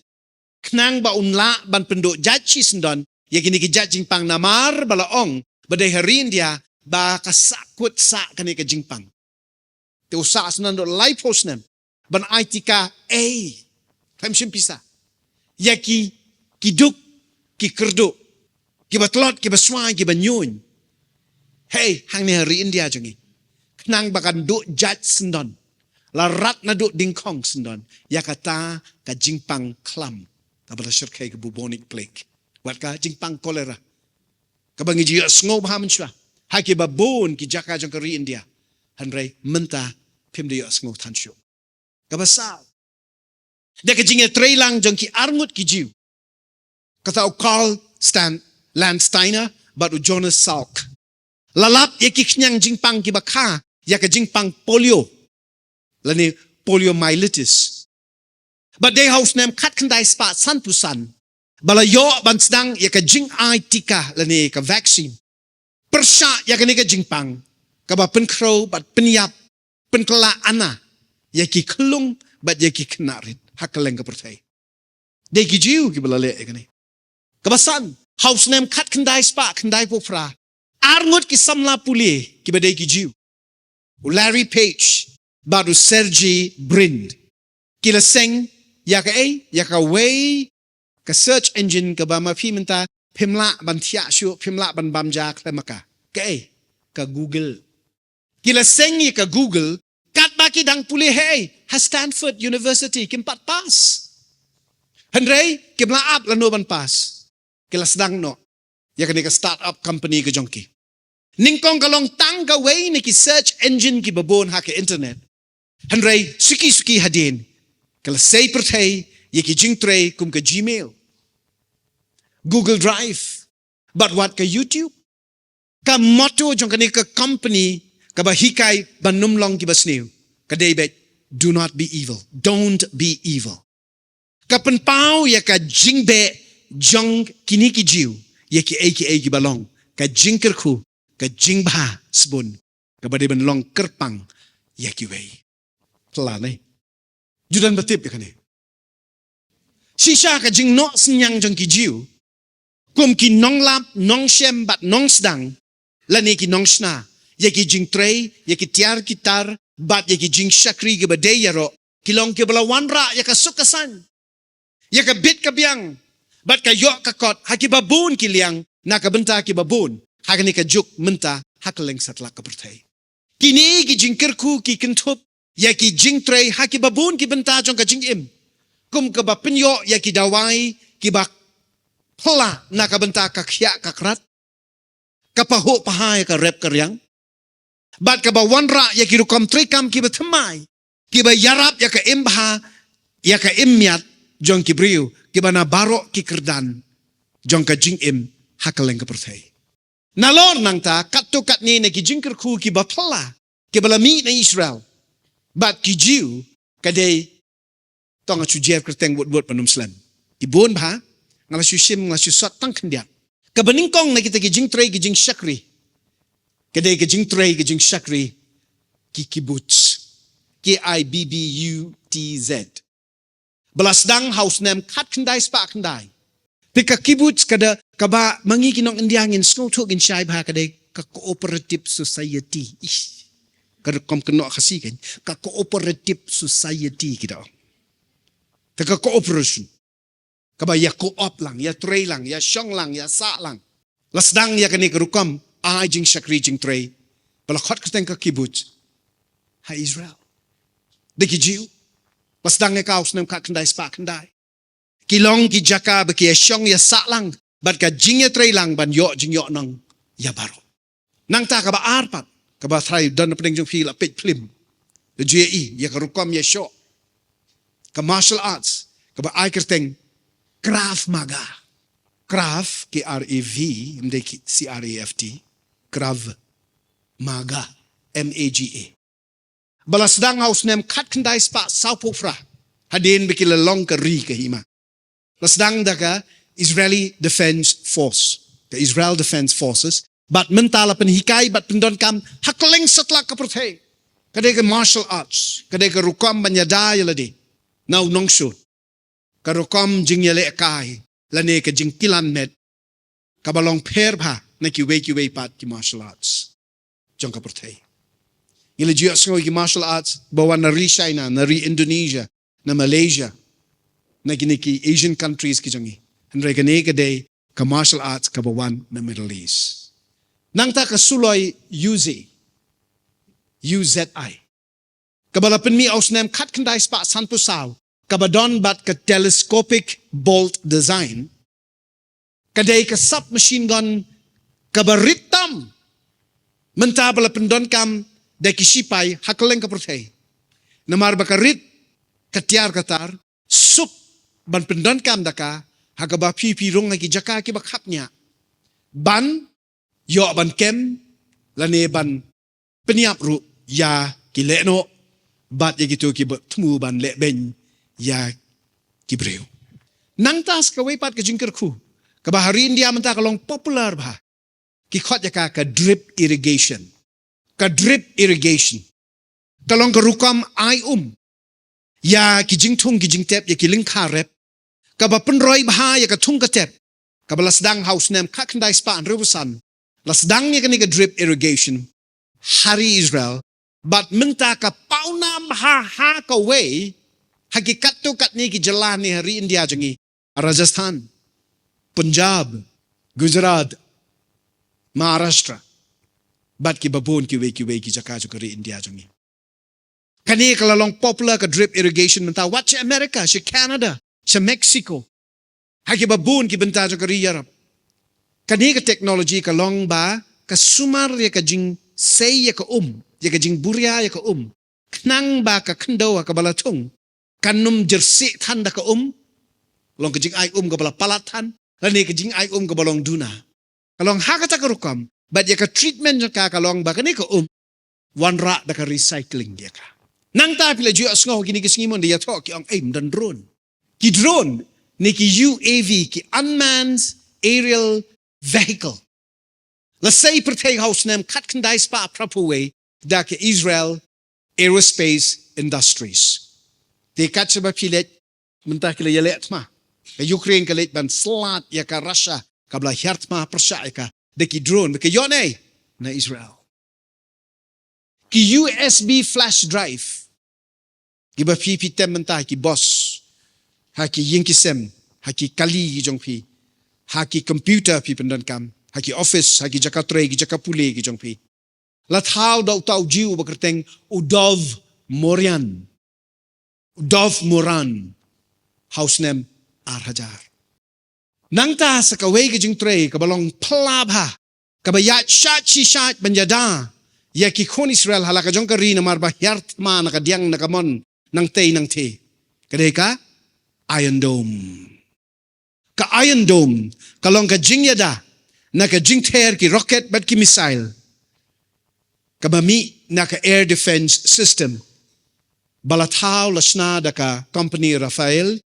khnang ba un lah ban pynduh jait shisyndon ïa kine ki jait jingpang, namar ba la ong ba dei ha ri India ba ka sahkut sah kane ka jingpang. Te u sah syndon haduh laiphew snem ban ai tika, ei, khlem shim pisa, ïa ki, ki duk, ki kyrduh, kiba tlot, kiba swai, kiba ñiuñ. Hei, hangne ha ri India jong ngi, khnang ba kan duh jait syndon, la rat naduh dingkhong syndon ïa kata ka jingpang khlam kaba la shyrkhei, ka bubonic plague, wat ka jingpang cholera, kaba ngi ju ïohsngew bha mynshuwa ha kiba bun ki jaka jong ka ri India. Hynrei mynta phim da ïohsngew than shuh. Kaba saw, da ka jingïatreilang jong ki arngut ki Jiw, kata u Karl Stan-, Landsteiner bad u Jonas Salk, la lap ïa ki khñiang jingpang kiba kha ïa ka jingpang polio, lane poliomyelitis. Bad dei ha u snem khatkhyndai spah sanphew san ba la ïoh ban sdang ïa ka jingai tika lane ka vaccine. pyrshah ïa kane ka jingpang kaba pynkhrew bad pynïap, pynkylla ana ïa ki khyllung bad ïa ki khynnah rit ha kylleng ka pyrthei. Dei ki Jiw kiba la leh ïa kane. Kaba san, ha u snem khatkhyndai spah khyndai phew phra, arngut ki samla pule kiba dei ki Jiw, u Larry Page bad u Sergey Brin, ki la seng ïa kaei, ïa kawei ka search engine kaba ma phi mynta phim lah ban thiah shuh, phim lah ban bam ja khlem ma ka. Kaei? Ka Google. Ki la seng ïa ka Google katba ki dang pule haei, ha Stanford University, kim pat pass. Hynrei kim lah ap lano ban pass. Ki la sdang noh ïa kane ka start-up company ka jong ki. Nyngkong ka long tang kawei na ki search engine kiba bun ha ka internet. Hynrei suki suki hadien, ka la sei pyrthei ïa ki jingtrei kum ka Gmail, Google Drive, bad wat ka YouTube. Ka motto jong kane ka company kaba hikai ban ym long kiba sniew ka dei beit, "Do not be evil, don't be evil." Ka pynpaw ïa ka jingbeh jong kine ki Jiw ïa kiei kiei kiba long ka jingkyrkhu, ka jingbha sbun, kaba dei ban long kyrpang ïa kiwei. Khlane. Ju don ba tip ïa kane. Shisha ka jingnoh synñiang jong ki Jiw kum ki nonglap, nongshem bad nongsdang, lane ki nongshna ïa ki jingtrei, ïa ki tiar ki tar bad ïa ki jingshakri kiba dei ïaroh, ki long kiba la wanrah ïa ka suk ka saiñ, ïa ka bit ka biang bad ka ïoh ka kot ha kiba bun ki liang na ka bynta kiba bun ha kane ka juk mynta ha kylleng satlak ka pyrthei. Kine ki jingkyrkhu ki kynthup ïa ki jingtrei ha kiba bun ki bynta jong ka jingim, kum kaba pynïoh ïa ki dawai kiba phylla na ka bynta ka khiah ka krat, ka pahuh paha ïa ka rep ka riang, bad kaba wanrah ïa ki rukom treikam kiba thymmai, kiba ïarap ïa ka im bha, ïa ka im miat jong ki briew, kiba na baroh ki kyrdan jong ka jingim ha kylleng ka pyrthei. Nalor nangta, katto katne na ki jingkyrkhu kiba phylla kiba la mih na Israel bad ki Jiw, ka dei, to nga shu jer kyrteng wut wut ban ym slem. Ki bun bha, nga la shu shim, nga la shu sot tang khyndiat. Kaba nyngkong na kita ki jingtrei, ki jingshakri, ka dei ka jingtrei, ka jingshakri ki kibbutz. K I B B U T Z. Ba la sdang ha u snem khatkhyndai spah khyndai. Te ka kibbutz ka dei kaba ma ngi ki nong India ngin sngewthuh, ngin shai bha, ka dei ka cooperative society. Ish. Ka rukom kynnoh Khasi kan, ka cooperative society ki da ong. Te ka cooperation, kaba ïa co-op lang, ïa trei lang, ïa shong lang, ïa sah lang. La sdang ïa kane ka rukom ai jingshakri jingtrei, ba la khot kyrteng ka kibbutz ha Israel. Da ki Jiw. La sdang ïa ka ha u snem khatkhyndai spah khyndai. Ki long ki jaka ba ki ïa shong ïa sah lang bad ka jingïatrei lang ban ïoh jingïohnong ïa baroh. Nangta kaba ar pat, kaba trai don na pdeng jong phi la peit phlim, da ju ïohi ïa ka rukom ïa shoh ka martial arts kaba ai kyrteng Krav Maga. Krav, K R A V, ym dei ki C R A F T. Krav Maga, M A G A. Ba la sdang ha u snem khatkhyndai spah sawphew phra, hadien ba ki la long ka ri ka hima. La sdang da ka Israeli Defense Force, ka Israel Defense Forces, bad mynta la pynhikai bad pyndonkam ha kylleng satlak ka pyrthei. Ka dei ka martial arts, ka dei ka rukom ban ïada ïa lade na u nongshun. Ka rukom jingïalehkai lane ka jingkilan met kaba long pher bha na kiwei kiwei pat ki martial arts jong ka pyrthei. Ngi la ju ïohsngew ïa ki martial arts ba wan na ri China, na ri Indonesia, na Malaysia, na kine ki Asian countries ki jong ngi. Hynrei kane ka dei ka martial arts kaba wan na Middle East. Nangta ka suloi Uzi, U Z I, kaba la pynmih ha u snem khatkhyndai spah sanphew saw, kaba don bad ka telescopic bolt design, ka dei ka submachine gun kaba rit tam mynta ba la pyndonkam da ki shipai ha kylleng ka pyrthei. Namar ba ka rit, ka tiar ka tar, suk ban pyndonkam da ka ha kaba phi phi rung ha ki jaka kiba khapngiah, ban ïoh ban kem lane ban pynïap ruh ïa ki lehnoh bad ïa kito kiba thmu ban lehbeiñ ïa ki briew. Nangta sa kawei pat ka jingkyrkhu kaba ha ri India mynta ka long popular bha, Ki khot ïa ka ka drip irrigation. Ka drip irrigation ka long ka rukom ai um ïa ki jingthung ki jingtep, ïa ki lyngkha rep, kaba pynroi bha ïa ka thung ka tep, kaba la sdang ha u snem khatkhyndai spah hynriewphew san. La sdang ïa kane ka drip irrigation ha ri Israel, bad mynta ka pawnam ha, ha kawei ha ki katto katne ki jylla ne ha ri India jong ngi, Rajasthan, Punjab, Gujarat, Maharashtra, bad kiba bun kiwei kiwei ki jaka jong ka ri India jong ngi. Kane ka la long popular ka drip irrigation mynta, wat sha America, sha Canada, sha Mexico, ha kiba bun ki bynta jong ka ri Europe. Kane ka technology ka long ba ka sumar ïa ka jingsei ïa ka um, ïa ka jingburia ïa ka um, khnang ba ka khyndew ha kaba la thung kan ym jyrsieh than da ka um, long ka jingai um kaba la palat than, lane ka jingai um kaba long duna. Ka long ha kata ka rukom, bad ïa ka treatment jong ka ka long ba kane ka um wanrah da ka recycling ïa ka. Nangta phi la ju ïohsngew kine ki sngi mynta ïathoh ki ong, ei, ym don drone. Ki drone ne ki U A V, ki unmanned aerial vehicle, la sei pyrthei ha u snem khatkhyndai spah phraphew wei da ka Israel Aerospace Industries. Te katba phi leit mynta ki la ïaleh thma. Ka Ukraine ka leit ban slad ïa ka Russia kaba la hiar thma pyrshah ïa ka da ki drone, ba ka ïoh ne na Israel. Ki U S B flash drive kiba phi, phi tem mynta ha ki bus, ha ki ïing ki sem, ha ki kali ki jong phi, ha ki computer phi pyndonkam, ha ki office, ha ki jaka trei, ki jaka pule ki jong phi, la thaw da uta u Jiw uba kyrteng u Dov Morian. U Dov Moran, ha u snem ar hajar. Nangta sa kawei ka jingtrei kaba long phylla bha, kaba ïaid shait shi shait ban ïada ïa ki khun Israel ha la ka jong ka ri namar ba hiar thma na ka diang na ka mon nangtei nangtei, ka dei ka Iron Dome. Ka Iron Dome ka long ka jingïada na ka jingther ki rocket bad ki missile, kaba mih na ka air defense system, ba la thaw, la shna da ka company Rafael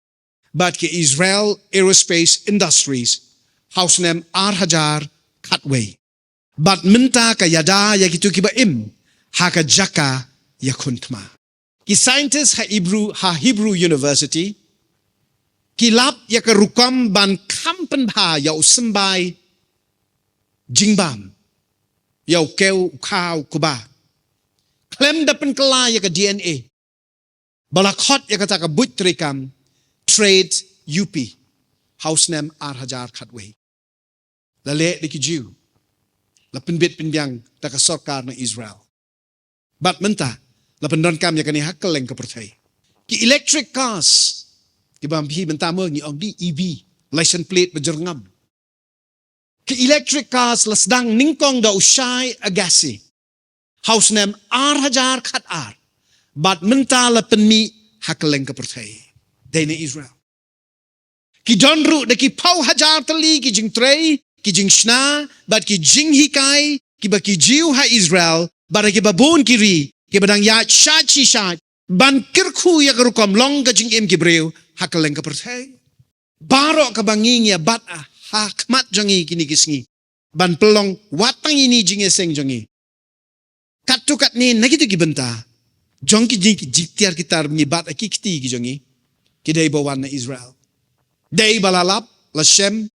bad ka Israel Aerospace Industries ha u snem ar hajar khatwei. Bad mynta ka ïada ïa kito kiba im ha ka jaka ïakhun thma. Ki scientist ha Hebrew, ha Hebrew University ki lap ïa ka rukom ban kham pynbha ïa u symbai jingbam, ïa u kew, u kha, u kba, khlem da pynkylla ïa ka D N A, ba la khot ïa kata ka buit treikam Trade U P ha u snem ar hajar khatwei. La leh da ki Jiw, la pynbit pynbiang da ka sorkar na Israel. Bad mynta la pyndonkam ïa kane ha kylleng ka pyrthei. Ki electric cars, kiba phi mynta mo ngi ong ki E V, license plate ba jyrngam. Ki electric cars la sdang nyngkong da u Shai Agassi ha u snem ar hajar khatar, bad mynta la pynmih ha kylleng ka pyrthei, dei na Israel. Ki don ruh da ki phew hajar tylli ki jingtrei, ki jingshna bad ki jinghikai kiba ki Jiw ha Israel bad ha kiba bun ki ri kiba dang ïaid shait shi shait ban kyrkhu ïa ka rukom long ka jingim ki briew ha kylleng ka pyrthei. Baroh kaba ngi ngi ïa bat ha khmat jong ngi kine ki sngi ban pynlong wat tang ine i jingïaseng jong ngi, katto katne na kito ki bynta jong ki jing, ki jingtiar ki tar ngi bat ha ki kti ki jong ngi, ki dei ba wan na Israel. Dei ba la lap, la shem,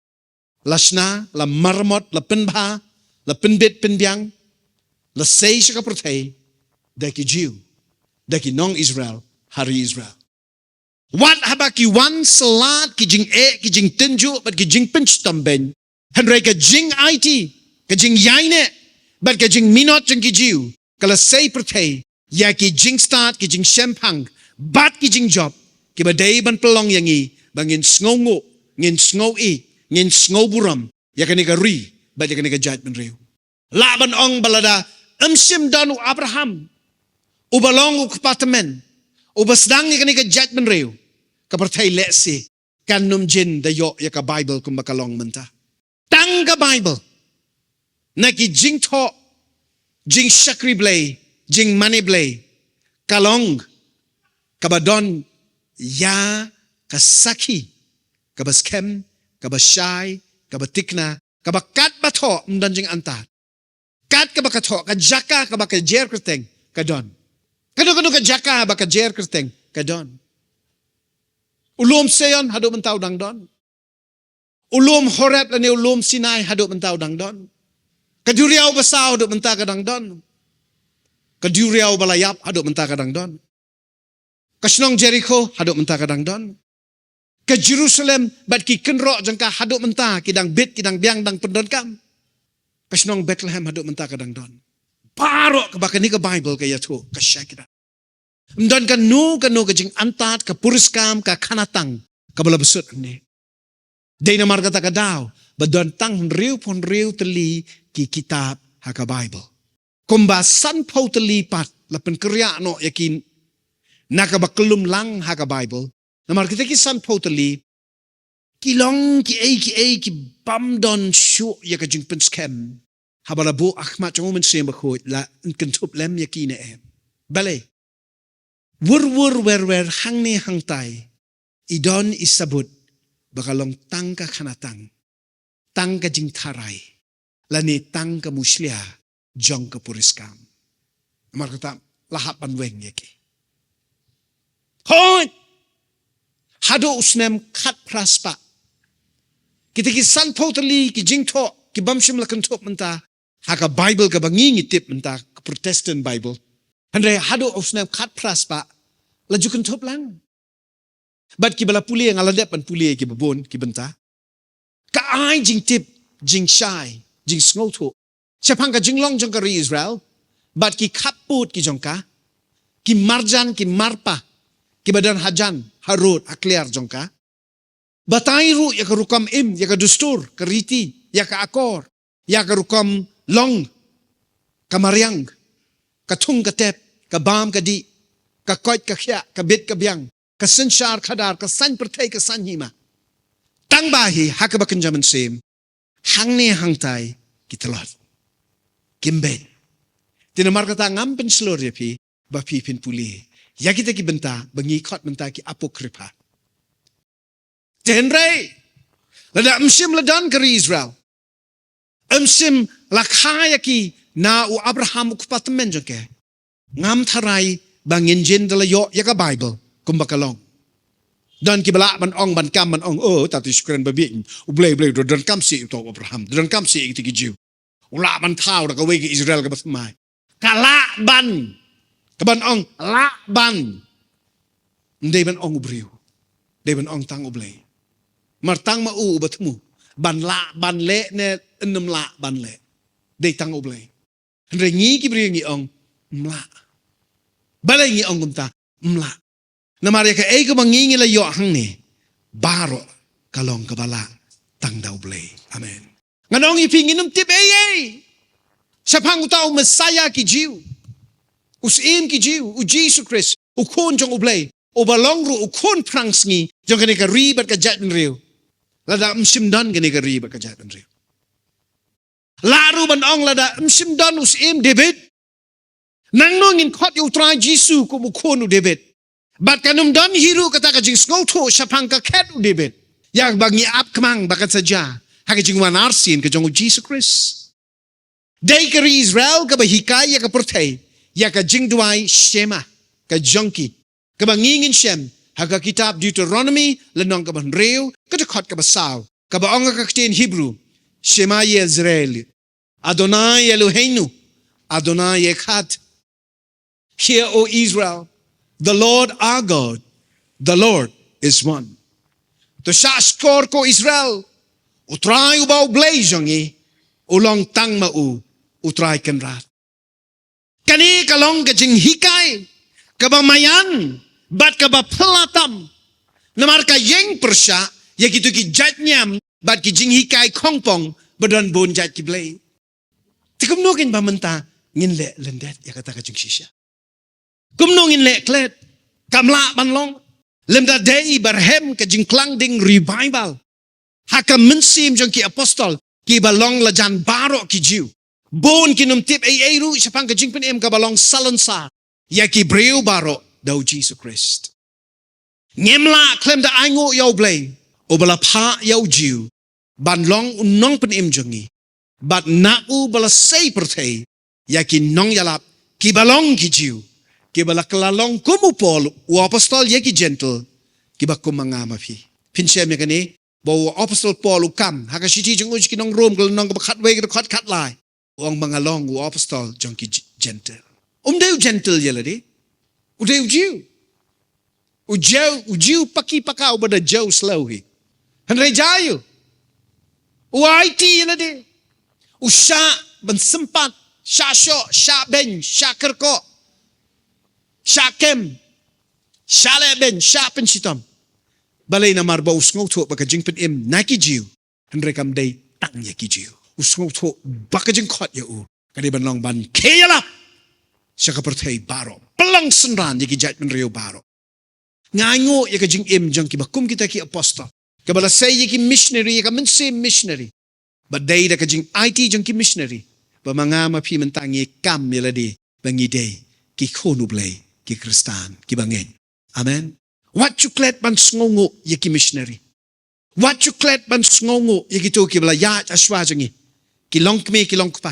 la shna, la maramot, la pynbha, la pynbit pynbiang, la sei sha ka pyrthei da ki Jiw, da ki nong Israel ha ri Israel. Wat haba ki wan slad ki jingeh, ki jingtynjuh bad ki jingpynshitom beiñ, hynrei ka jingaiti, ka jingïaineh bad ka jingminot jong ki Jiw ka la sei pyrthei ïa ki jingstad, ki jingshemphang bad ki jingjop kiba dei ban pynlong ïa ngi ba ngin sngewnguh, ngin sngewieit, ngin sngew burom ïa kane ka ri bad ïa kane ka jaitbynriew. Lah ban ong ba lada ym shym don u Abraham uba long u kpa tymmen, uba sdang ïa kane ka jaitbynriew, ka pyrthei lehse kan ym jin da ïoh ïa ka Baibl kumba ka long mynta. Tang ka Baibl, na ki jingthoh, jingshakri Blei, jingmane Blei, ka long kaba don ïa ka sakhi kaba skhem, kaba shai, kaba thikna, Kaba kat ba thoh ym don jingantad. Kat kaba ka thoh, ka jaka kaba ka jer kyrteng ka don. Kano kano ka jaka ba ka jer kyrteng ka don. U lum Sion haduh mynta u dang don. U lum Horeb lane u lum Sinai haduh mynta u dang don. Ka duriaw basaw haduh mynta ka dang don. Ka duriaw ba la ïap haduh mynta ka dang don. Ka shnong Jerikho haduh mynta ka dang don. Ka Jerusalem bad ki kynroh jong ka haduh mynta ki dang bit, ki dang biang, dang pyndonkam. Ka shnong Bethlehem haduh mynta ka dang don. Baroh kaba kane ka Baibl ka ïathuh ka shakri. Ym don kano kano ka jingantad, ka puriskam, ka khanatang kaba la bsut hangne. Dei namar kata ka daw ba don tang hynriewphew hynriew tylli ki kitab ha ka Baibl. Kumba sanphew tylli pat la pynkynriah noh ïa ki na kaba kyllum lang ha ka Baibl. Namar kita ki sanphew tylli ki long kiei kiei ki bym don shuh ïa ka jingpynskhem. Haba la buh ha khmat jong U Mynsiem Bakhuid, la kynthup lem ïa ki ne em? Balei? Wur wur wer wer, hangne hangtai, i don i sabut ba ka long tang ka khanatang, tang ka jingtharai, lane tang ka mushlia jong ka puriskam. Namar kata la hap ban weng ïa ki. Hooid, haduh u snem khatphra spah, kita ki sanphew tylli ki jingthoh ki bym shym la kynthup mynta ha ka Baibl kaba ngi ngi tip mynta, ka Protestant Bible. Hynrei haduh u snem khatphra spah la ju kynthup lang. Bad kiba la pule, nga la dep ban pule kiba bun ki bynta, ka ai jingtip, jingshai, jingsngewthuh shaphang ka jinglong jong ka ri Israel bad ki khappud ki jong ka, ki marjan ki marpa kiba don hajan, harud, hakliar jong ka. Batai ruh ïa ka rukom im, ïa ka dustur, ka riti, ïa ka akor, ïa ka rukom long, ka mariang, ka thung ka tep, ka bam ka dih, ka koit ka khiah, ka bit ka biang, ka synshar khadar, ka saiñ pyrthei, ka saiñ hima. Tang ba hi ha kaba kynja mynsiem, hangne hangtai ki tlot, kim beit. Te namar kata ngam pynshlur ïa phi ba phi phin pule ïa kita ki bynta ba ngi khot mynta ki Apocrypha. Te hynrei lada ym shym la don ka ri Israel, ym shym la kha ïa ki na u Abraham u kpa tymmen jong ki, ngam tharai ba ngin jin da la ïoh ïa ka Baibl kumba ka long. Don kiba lah ban ong, ban kam, ban ong, "Oh, ta te shu kren babieit. U Blei, U Blei u donkam seh ïa uta u Abraham, u donkam seh ïa kita ki Jiw. U lah ban thaw da kawei ka Israel kaba thymmai." Ka lah ban, ka ban ong lah ban. Ym dei ban ong u briew, dei ban ong tang U Blei. Mar tang ma u uba thmu ban lah ban leh ne ym lah ban leh, dei tang U Blei. Hynrei ngi ki briew ngi ong ym lah. Balei ngi ong kumta? Ym lah. Namar ïa kaei kaba ngi ngi la ïoh hangne, baroh ka long kaba lah tang da U Blei. Amen. Ngan ong ïa phi, ngin ym tip ei ei shaphang uta u Messiah ki Jiw, u Syiem ki Jiw, u Jisu Khrist, u Khun jong U Blei, uba long ruh u khun phrangsngi jong kane ka ri bad ka jaitbynriew, lada ym shym don kane ka ri bad ka jaitbynriew. Lah ruh ban ong lada ym shym don u Syiem David, nangno ngin khot ïa u Trai Jisu kum u khun u David? Bad kan ym don hi ruh kata ka jingsngewthuh shaphang ka khet u David, ïa ba ngi ap kmang ba kan sa jia ha ka jingwan arsien ka jong u Jisu Khrist. Dei ka ri Israel kaba hikai ïa ka pyrthei ïa ka jingduwai Shema ka jong ki, kaba ngi ngin shem ha ka kitab Deuteronomi lynnong kaba hynriew, ka dkhot kaba saw, kaba ong ha ka ktien Hebrew, "Shema Yisrael, Adonai Eloheinu, Adonai Echad. Hear, O Israel, the Lord our God, the Lord is one." To shahshkor ko Israel, U Trai uba U Blei jong ngi, u long tang ma u, U Trai Kynrad. Kane ka long ka jinghikai kaba maïan bad kaba phylla tam, namar ka ïeng pyrshah ïa kito ki jait niam bad ki jinghikai khongpong ba don bun jait ki blei. Te kumno ngin ba mynta ngin leh lyndet ïa kata ka jingshisha? Kumno ngin leh klet? Kam lah ban long lymda dei ba rhem ka jingklang ding revival ha ka mynsiem jong ki apostol kiba long la jan baroh ki Jiw. Bun kin ym tip ei ei ruh shaphang ka jingpynim kaba long salonsar ïa ki briew baroh da u Jisu Khrist. Ngim lah khlem da ainguh ïa U Blei uba la phah ïa u Jiw ban long u nongpynim jong ngi, bad na u ba la sei pyrthei ïa ki nongïalap kiba long ki Jiw, kiba la kylla long kum u Paul u apostol ïa ki Jentil, kiba kum ma nga ma phi. Phin shem ïa kane, ba u apostol Paul u kam ha ka shithi jong u sha ki nong Rom, ka lynnong kaba khatwei, ka dkhot khatlai, u ong ba nga long u apostol jong ki J-, Jentil. Um dei u Jentil ïa lade, u dei u Jiw. U Jiw, u Jiw paki paka uba da jew slem hi. Hynrei jia u, u aiti ïa lade, u shah ban sympat, shah shoh, shah beiñ, shah kyrkhu, shah kem, shah leh beiñ, shah pynshitom. Balei? Namar ba u sngewthuh ba ka jingpynim na ki Jiw, hynrei kam dei tang ïa ki Jiw. U sngewthuh ba ka jingkhot ïa u ka dei ban long ban khie ïalap sha ka pyrthei baroh, pynlong synran ïa ki jaitbynriew baroh. Nga ainguh ïa ka jingim jong kiba kum kita ki apostol, kaba la sei ïa ki missionary, ïa ka mynsiem missionary. Ba dei da ka jingaiti jong ki missionary ba ma nga ma phi mynta ngi kam ïa lade ba ngi dei ki khun U Blei, ki Khristan kiba ngeit. Amen. Wat ju klet ban sngewnguh ïa ki missionary. Wat ju klet ban sngewnguh ïa kito kiba la ïaid ha shuwa jong ngi, ki longkmie, ki longkpa.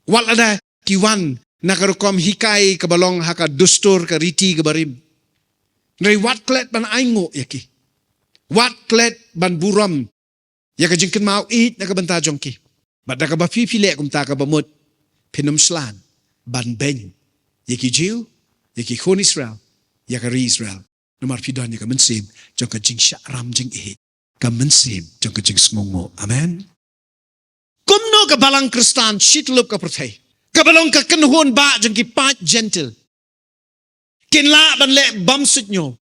Wat lada ki wan na ka rukom hikai kaba long ha ka dustur, ka riti kaba rim, hynrei wat klet ban ainguh ïa ki. Wat klet ban burom ïa ka jingkynmaw ïeit na ka bynta jong ki. Bad da kaba phi, phi leh kumta, kaba mut phin ym shlur ban beiñ ïa ki Jiw, ïa ki khun Israel, ïa ka ri Israel. Namar phi don ïa ka mynsiem jong ka jingshah ram jingïeit, ka mynsiem jong ka jingsngewnguh. Amen. Kumno ka balang Khristan shityllup ka pyrthei, kaba long ka kynhun bah jong ki paid Jentil, kin lah ban leh bymsuidñiew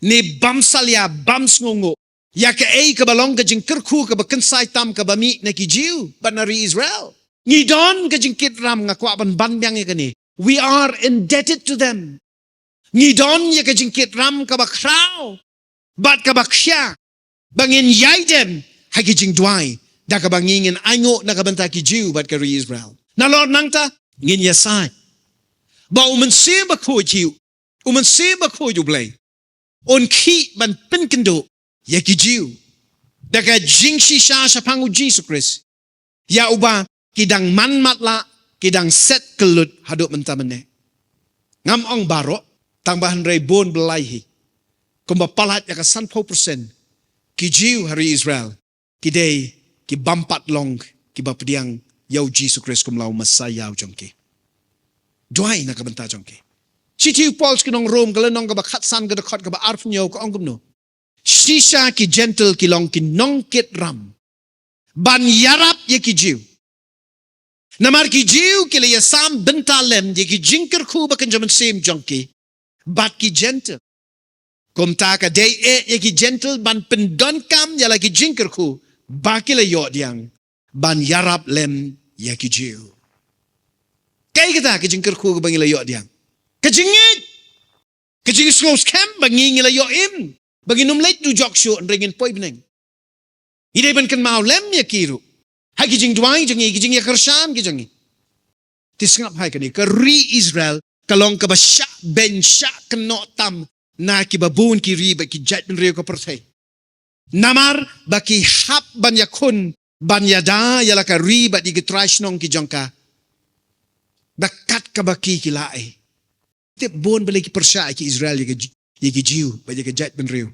ne bymsalia, bymsngewnguh ïa kaei kaba long ka jingkyrkhu kaba kynsai tam kaba mih na ki Jiw bad na ri Israel? Ngi don ka jingkitram, nga kwah ban ban biang ïa kane. We are indebted to them. Ngi don ïa ka jingkitram kaba khraw bad kaba khia ba ngin ïai dem ha ki jingduwai da kaba ngi ngin ainguh na ka bynta ki Jiw bad ka ri Israel. Nalor nangta ngin ïasaid ba U Mynsiem Bakhuid hi, U Mynsiem Bakhuid U Blei, un khih ban pynkynduh ïa ki Jiw da ka jingshisha shaphang U Jisu Khrist, ïa uba ki dang man matlah, ki dang set kyllut haduh mynta mynne. Ngam ong baroh, tang ba hynrei bun blai hi. Kumba palat ïa ka sanphew percent ki Jiw ha ri Israel ki dei ki bym pat long kiba pdiang ïa U Jisu Khrist kum la u Messaïah jong ki. Duwai na ka bynta jong ki. Shithi u Paul sha ki nong Rom, ka lynnong kaba khatsan, ka dkhot kaba arphew hynñiew, ka ong kumno? Shisha ki Jentil ki long ki nongkitram ban ïarap ïa ki Jiw. Namar ki Jiw ki la ïasam bynta lem ïa ki jingkyrkhu ba kynja mynsiem jong ki bad ki Jentil. Kumta ka dei eh ïa ki Jentil ban pyndonkam ïa la ki jingkyrkhu ba ki la ïoh pdiang ban ïarap lem ïa ki Jiw. Kaei kata ka jingkyrkhu ba ngi la ïoh pdiang? Ka jingngeit, ka jingsngewskhem ba ngi, ngi la ïoh im, ba ngin ym leit dujok shuh, hynrei ngin poi bneng. Ngi dei ban kynmaw lem ïa ki ruh ha ki jingduwai jong ngi, ki jingïakyrshan ki jong ngi. Te sngap ha kane, ka ri Israel ka long kaba shah beiñ, shah kynnoh tam na kiba bun ki ri bad ki jaitbynriew ka pyrthei. Namar ba ki hap ban ïakhun, ban ïada ïa la ka ri bad ïa ki trai shnong ki jong ka da kat kaba ki, ki la ai. Tip bun balei ki pyrshah ïa ki Israel, ïa ki Ji-, ïa ki Jiw bad ïa ki jaitbynriew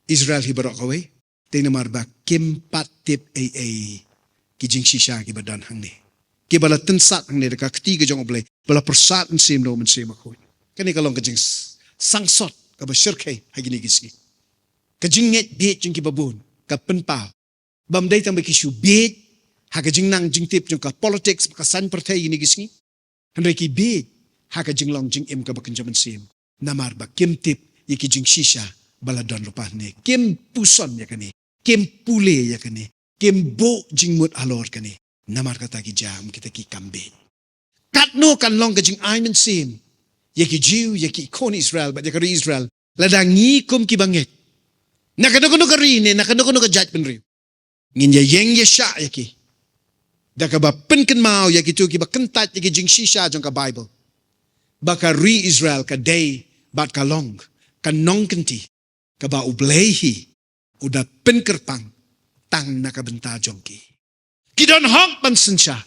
Israel hi baroh kawei. Te namar ba kim pat tip ei ei ki jingshisha kiba don hangne, kiba la tynsat hangne da ka kti ka jong U Blei, ba la pyrsad Mynsiem da U Mynsiem Bakhuid. Kane ka long ka jingsangsot kaba shyrkhei ha kine ki sngi. Ka jingngeit bieit jong kiba bun ka pynpaw. Bym dei tang ba ki shu bieit ha ka jingnang jingtip jong ka politics, ka saiñ pyrthei kine ki sngi. Hynrei ki bieit ha ka jinglong jingim kaba kynja mynsiem. Namar ba kim tip ïa ki jingshisha ba la don lypa hangne. Kim puson ïa kane. Kim pule ïa kane. Kim buh jingmut halor kane. Namar kata ki jam kita ki kam bieit. Katno kan long ka jingai mynsiem ïa ki Jiw, ïa ki khun Israel bad ïa ka ri Israel, lada ngi kum kiba ngeit, na kano kano ka ri ne na kano kano ka jaitbynriew, ngin ïaïeng ïashah ïa ki da kaba pynkynmaw ïa kito kiba kyntait ïa ki jingshisha jong ka Baibl, ba ka ri Israel ka dei bad ka long ka nongkynti kaba U Blei hi u da pynkyrpang tang na ka bynta jong ki. Ki don hok ban synshar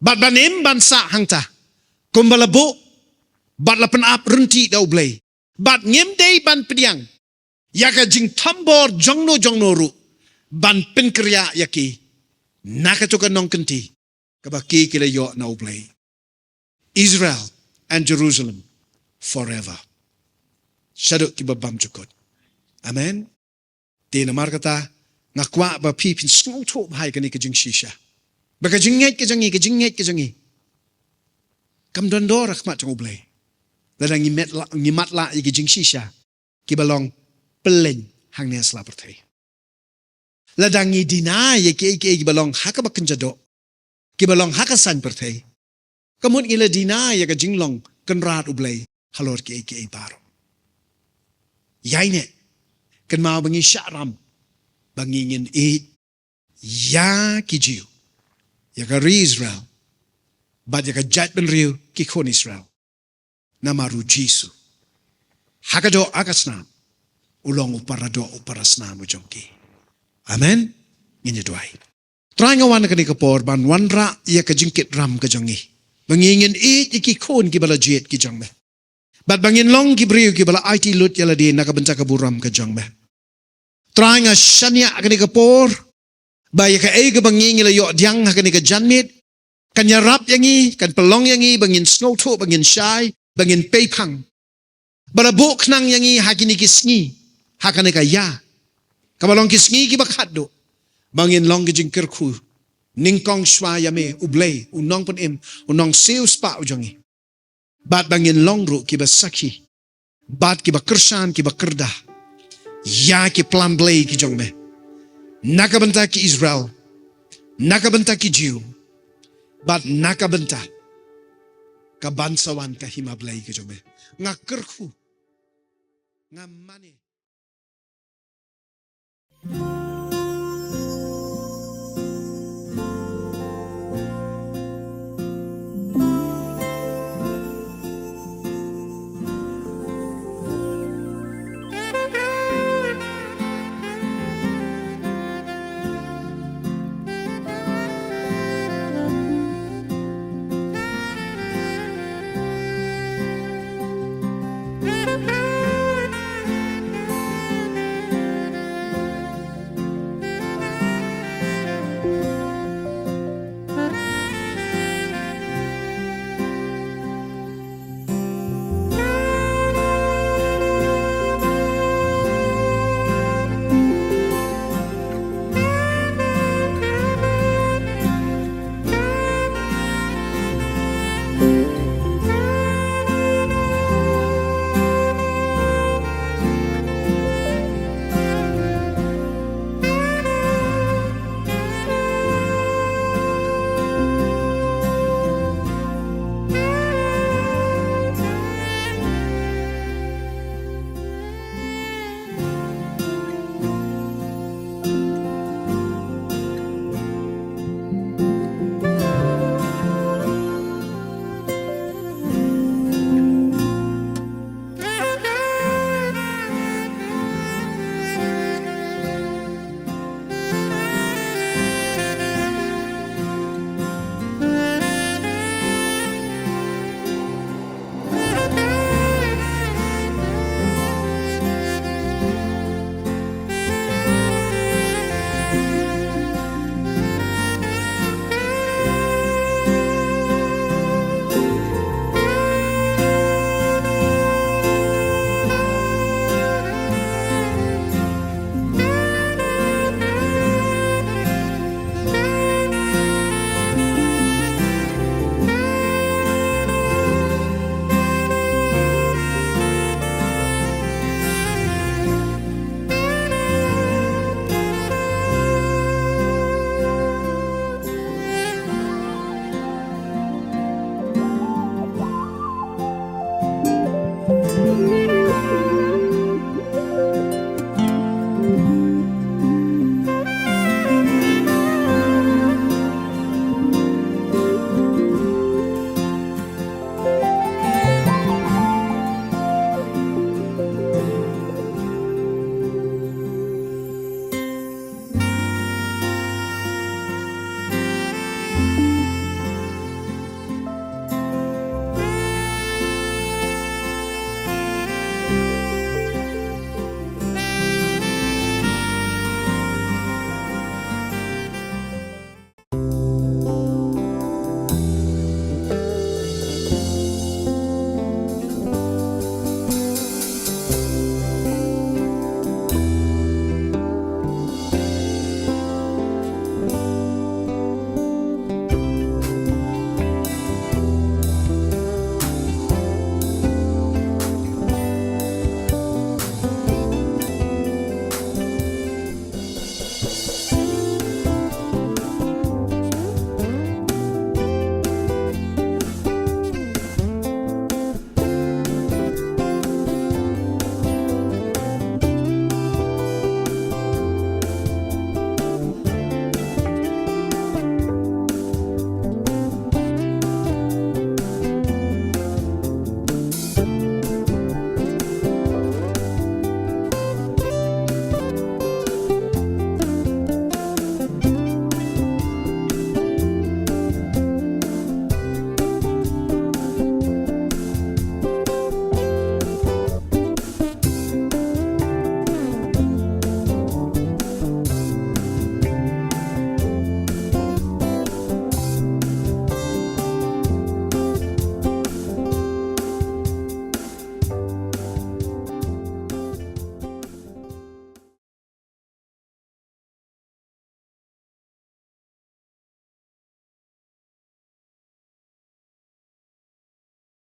bad ban im ban sah hangta, kumba la buh bad la pynap ryntih da U Blei. Bad ngim dei ban pdiang ïa ka jingthombor jongno jongno ruh ban pynkhreh ïa ki na kato ka nongkynti kaba ki ki la ïoh na U Blei. Israel and Jerusalem forever. Shaduh kiba bymjukut. Amen. Te namar kata, nga kwah ba phi phin sngewthuh bha ïa kane ka jingshisha, ba ka jingngeit ka jong ngi, ka jingngeit ka jong ngi kam don dor ha khmat jong U Blei lada ngi met la, ngi matlah ïa ka jingshisha kiba long pylleng hangne ha sla pyrthei. Lada ngi deny ïa kiei kiei kiba long ha kaba kynja doh, kiba long ha ka saiñ pyrthei, ka mut ngi la deny ïa ka jinglong Kynrad U Blei halor kiei kiei baroh. Ïaineh, kynmaw ba ngi shah ram ba ngi ngin ïeit ïa ki Jiw, ïa ka ri Israel, bad ïa ka jaitbynriew, ki khun Israel. Namar U Jisu, ha ka doh ha ka snam, u long u paradoh u parasnam u jong ki. Amen. Ngin ïa duwai. Trai, nga wan ha kane ka por ban wanrah ïa ka jingkit ram ka jong ngi, ba ngi ngin ïeit ïa ki khun kiba la jied ki jong Me, bad ba ngin long ki briew kiba la aiti lut ïa lade na ka bynta ka burom ka jong Me. Trai, nga shaniah ha kane ka por ba ïa kaei kaba ngi ngi la ïoh pdiang ha kane ka janmiet kan ïarap ïa ngi, kan pynlong ïa ngi ba ngin sngewthuh, ba ngin shai, ba ngin peiphang. Ba la buh khnang ïa ngi ha kine ki sngi, ha kane ka ïa kaba long ki sngi kiba khatduh, ba ngin long ki jingkyrkhu nyngkong shuwa ïa Me, U Blei, U Nongpynim, U Nongsiew Spah u jong ngi. Bad ba ngin long ruh kiba sakhi bad kiba kyrshan, kiba kyrda ïa ki plan Blei ki jong Me, na ka bynta ki Israel, na ka bynta ki Jiw, bad na ka bynta ka ban sa wan ka Hima Blei ka jong Me. Nga kyrkhu, nga mane.